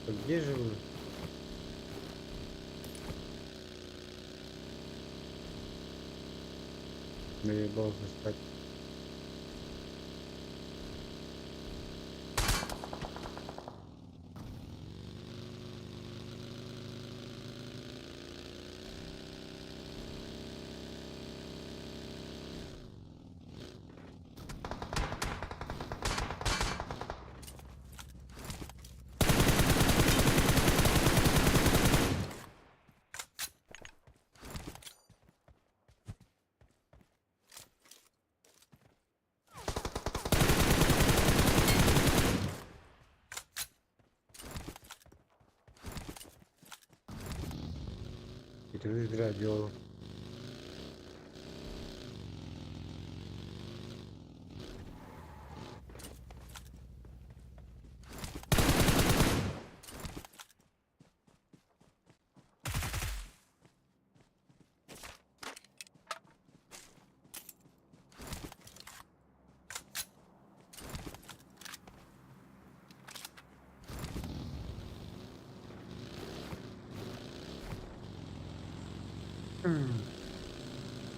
[SPEAKER 1] Где же вы? Наебался спать. Это зря делал.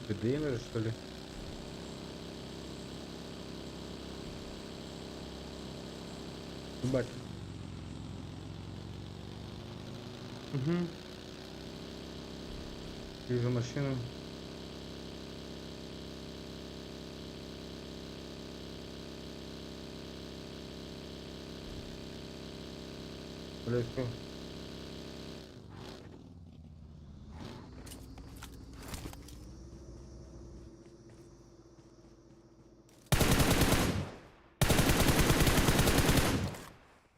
[SPEAKER 1] Ты дымишь, что ли? Бать. Угу. Вижу машину. Блядь,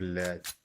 [SPEAKER 1] Блядь.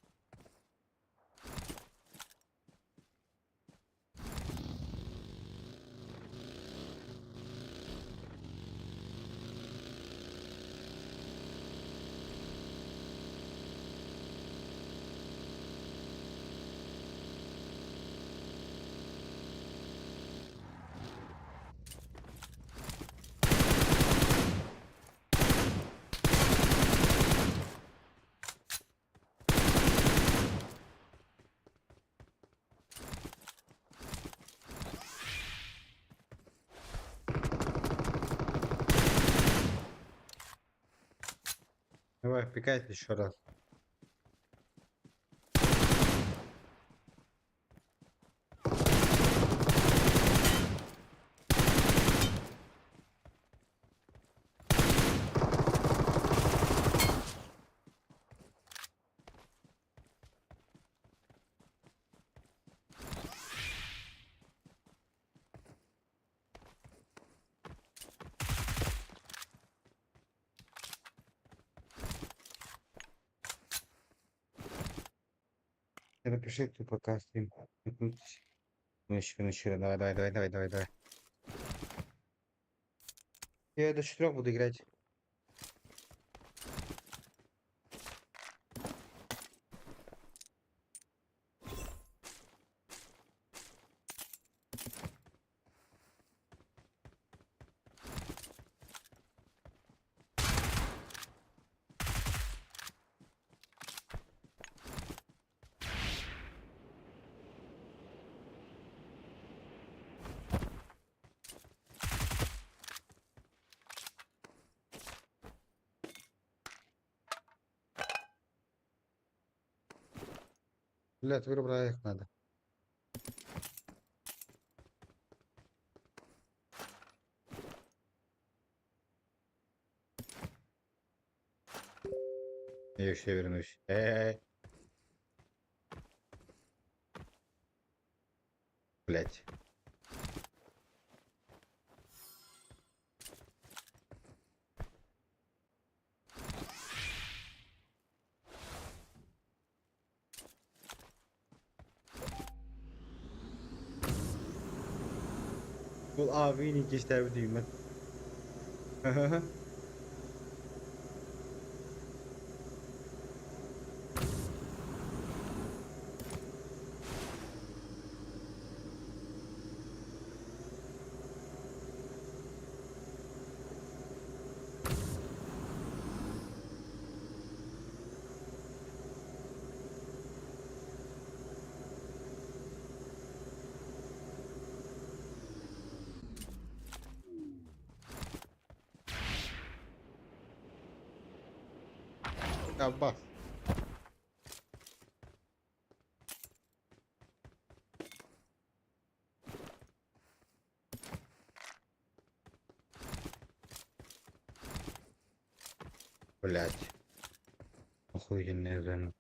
[SPEAKER 1] Давай, пикайте еще раз. Ты напиши, ты пока стрим. Ну еще, ну еще, давай, давай, давай, давай, давай, давай. Я до 4 буду играть. Блядь, вырубай их надо. Я еще вернусь. Э-э-э. Блять. Бұл AV'nin geçer diyeyim ben.
[SPEAKER 11] Аббас.
[SPEAKER 1] Блять. Охуенная зона.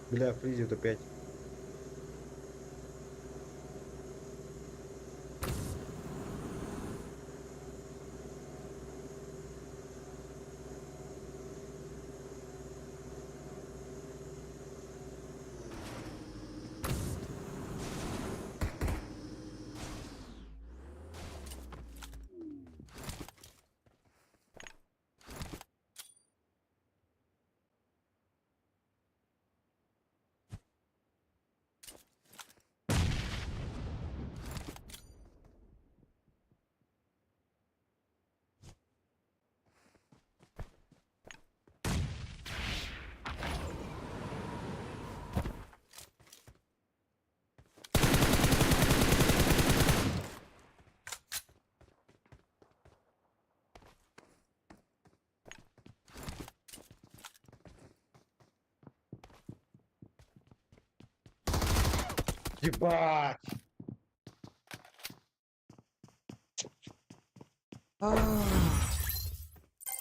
[SPEAKER 1] Бля, фризит опять. Ебать!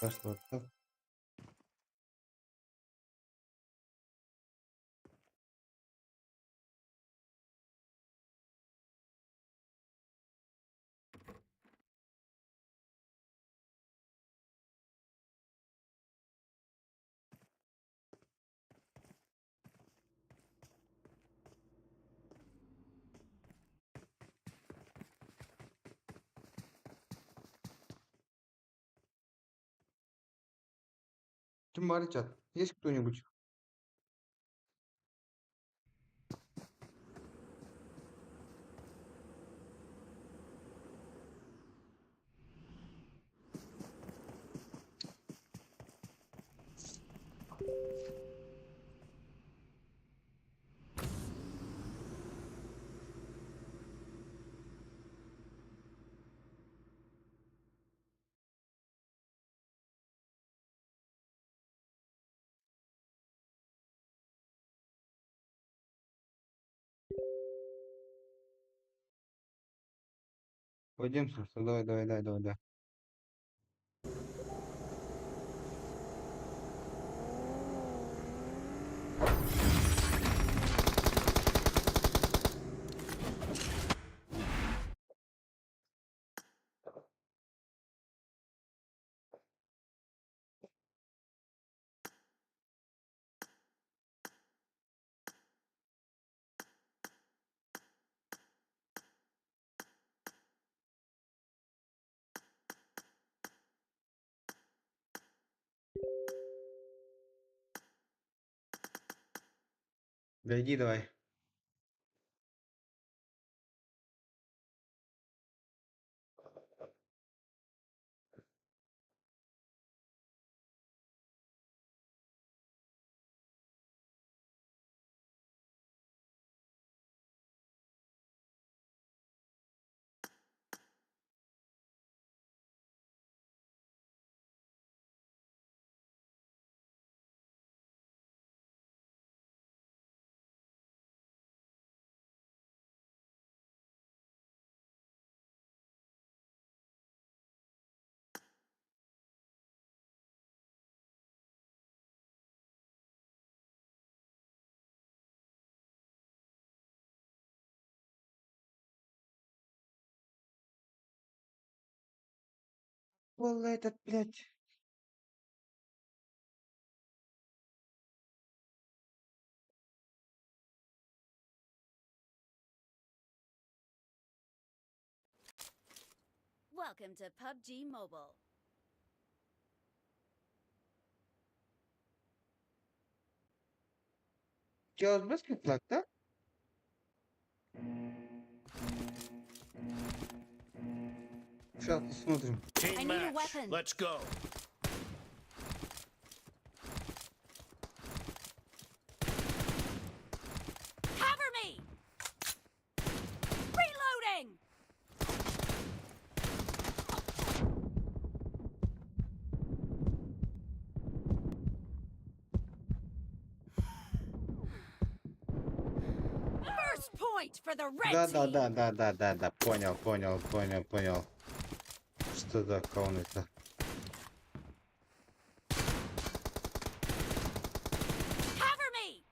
[SPEAKER 1] Пошло. Так. Ким чат? Есть кто-нибудь? Пойдем, Саша, давай, давай, давай, давай, давай. Да иди давай. Пол этот, блядь.
[SPEAKER 3] Welcome to PUBG Mobile.
[SPEAKER 1] Тебя блок, да? Сейчас посмотрим.
[SPEAKER 4] Team
[SPEAKER 3] I need a
[SPEAKER 4] match.
[SPEAKER 3] weapon.
[SPEAKER 4] Let's go.
[SPEAKER 3] Cover me! Reloading! First point for the red
[SPEAKER 1] Да, да,
[SPEAKER 3] team!
[SPEAKER 1] да, да, да, да, да, понял, понял, понял, понял. Что за аккаунт это?
[SPEAKER 3] Cover me!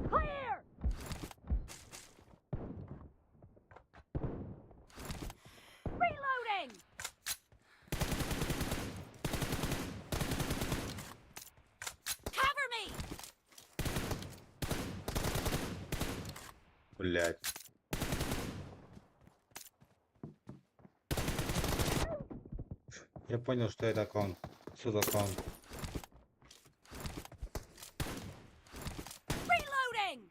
[SPEAKER 3] Clear! Reloading! Cover me!
[SPEAKER 1] Блять. Я понял, что это аккаунт. Что за аккаунт?
[SPEAKER 3] Reloading!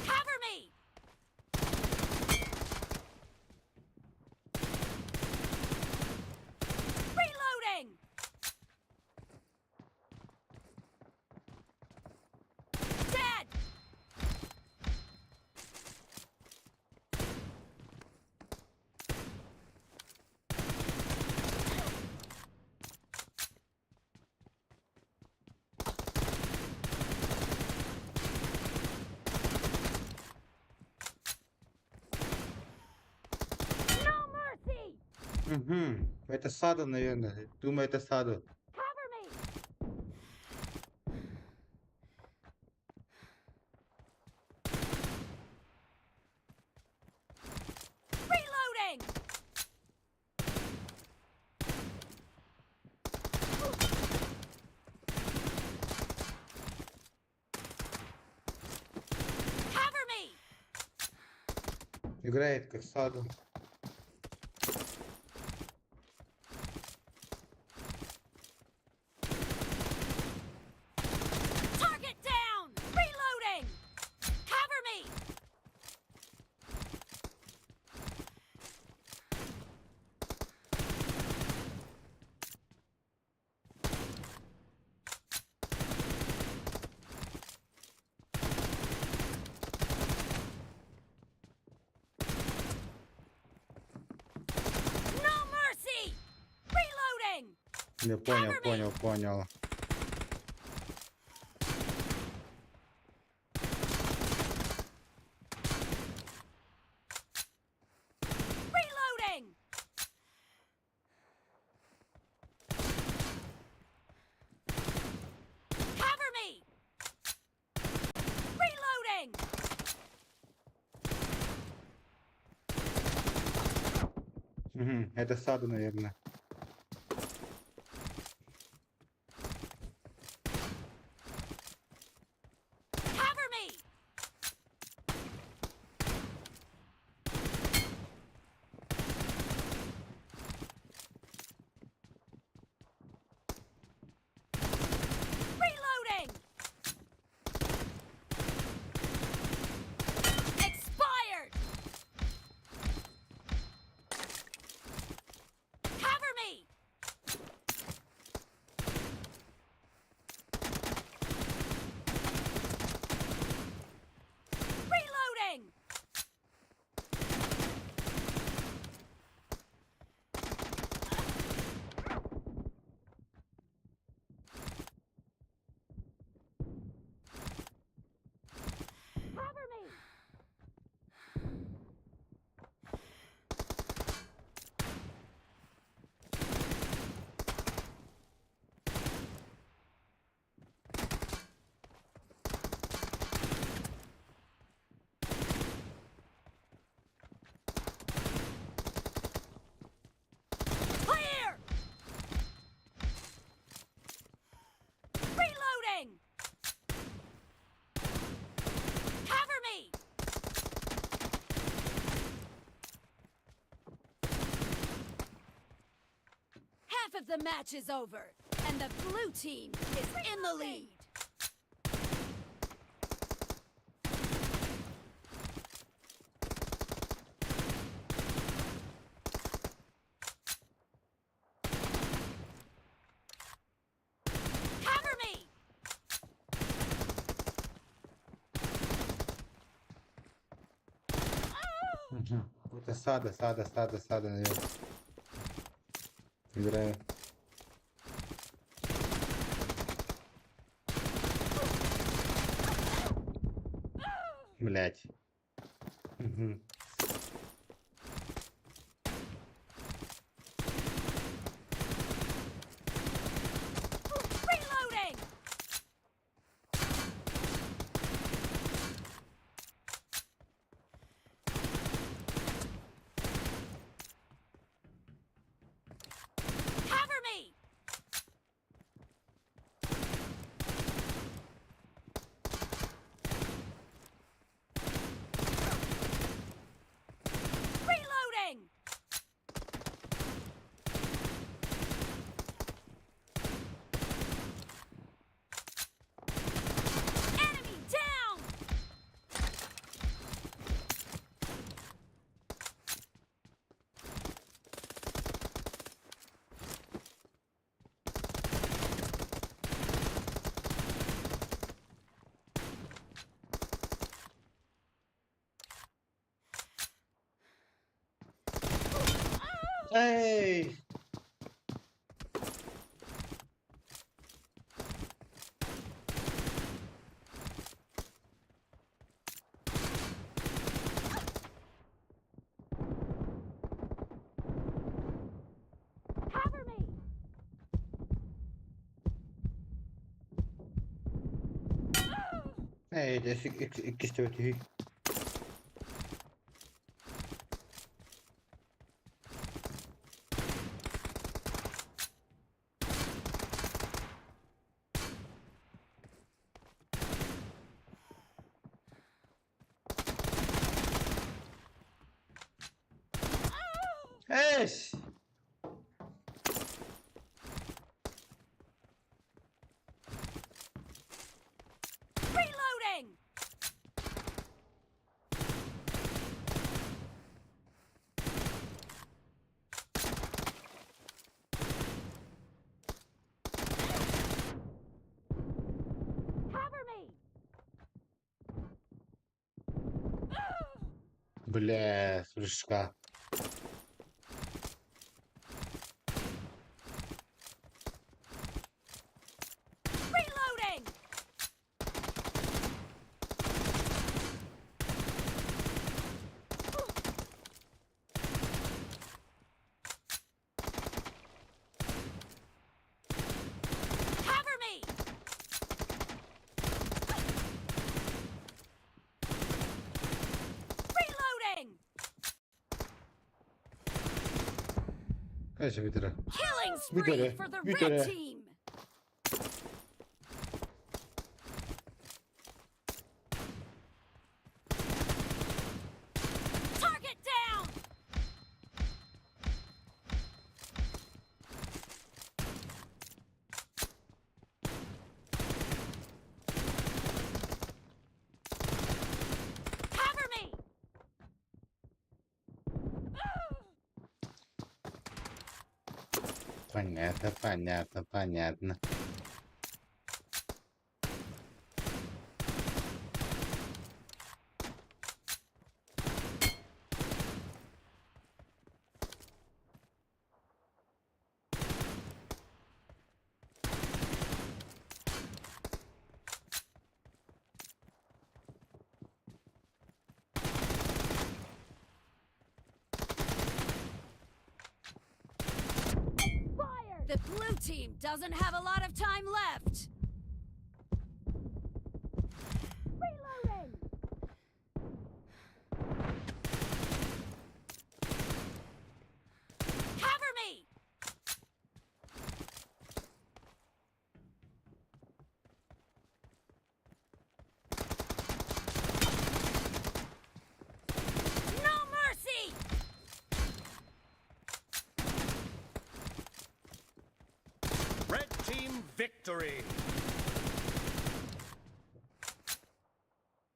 [SPEAKER 3] Cover me! Reloading! Dead! No mercy!
[SPEAKER 1] Угу. Это Сада, наверное. Думаю, это Сада.
[SPEAKER 3] Cover me! Reloading! Cover me!
[SPEAKER 1] Играет как Сада.
[SPEAKER 3] Target down! Reloading! Cover me! No mercy! Reloading!
[SPEAKER 1] Я понял, понял, понял.
[SPEAKER 3] Reloading! Cover me! Reloading!
[SPEAKER 1] Угу. Это Сада, наверное.
[SPEAKER 3] Cover me! Reloading! Expired! Cover the match is over, and the blue team is in the lead. Cover me!
[SPEAKER 1] Это сада, сада, сада, сада наверх. Играю. Блять. Угу.
[SPEAKER 3] Reloading! Cover me! Reloading! Enemy down!
[SPEAKER 1] Эй!
[SPEAKER 3] Cover me!
[SPEAKER 1] Эй, иккис төбөтү. Эш!
[SPEAKER 3] Reloading! Cover me!
[SPEAKER 1] Бля, прыжка.
[SPEAKER 3] Reloading! Cover me! Reloading!
[SPEAKER 1] Конечно, бүтэрэ.
[SPEAKER 3] Killing spree
[SPEAKER 1] Бүтэрэ.
[SPEAKER 3] for the
[SPEAKER 1] Бүтэрэ.
[SPEAKER 3] red team! Target down! Cover me!
[SPEAKER 1] Понятно, понятно, понятно.
[SPEAKER 3] Fire! The blue team doesn't have a lot of time left. Reloading! Cover me! No mercy!
[SPEAKER 4] victory!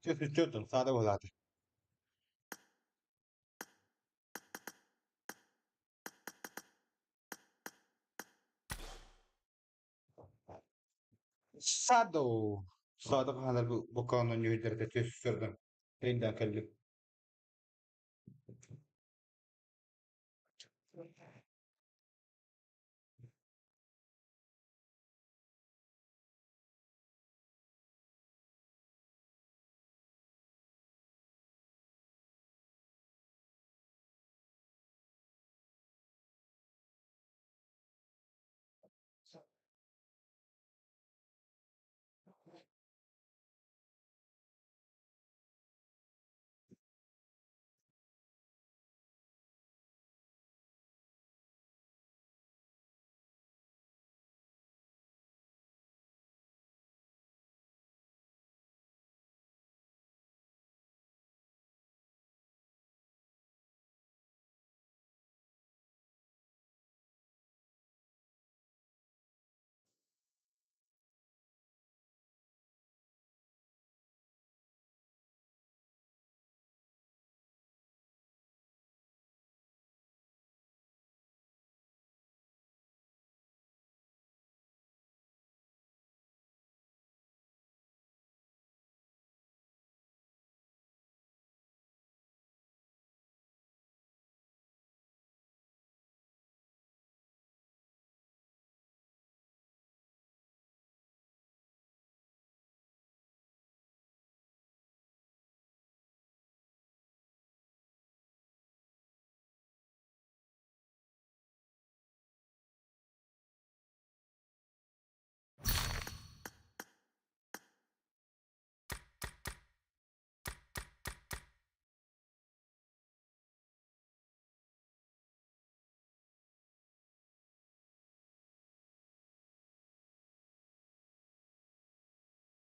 [SPEAKER 1] 104 sağda gol zaten. Shadow. Sağda kadar bu Bokan'ın yürüdü de sürdüm. Elinden kelli.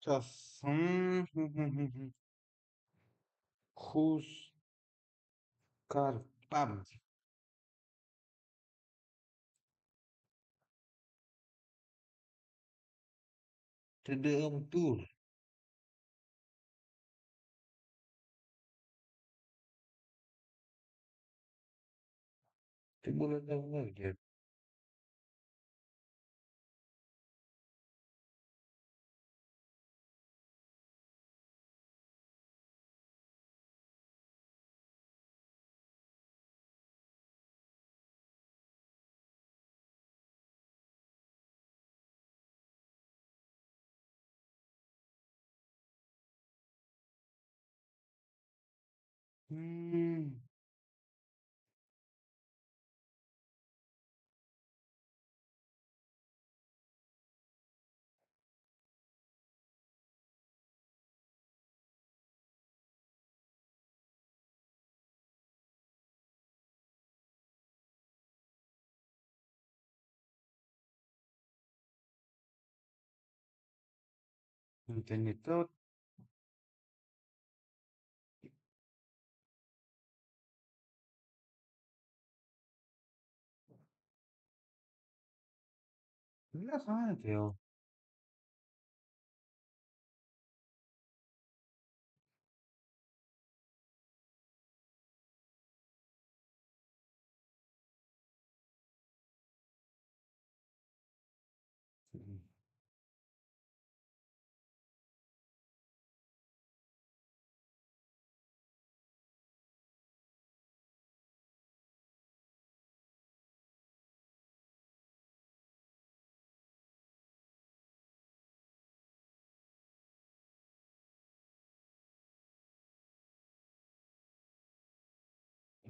[SPEAKER 1] Сейчас. Хус Карпам. Тур. Ты было давно где? Это не тот. Бля, делал.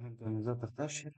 [SPEAKER 1] Организатор тащит.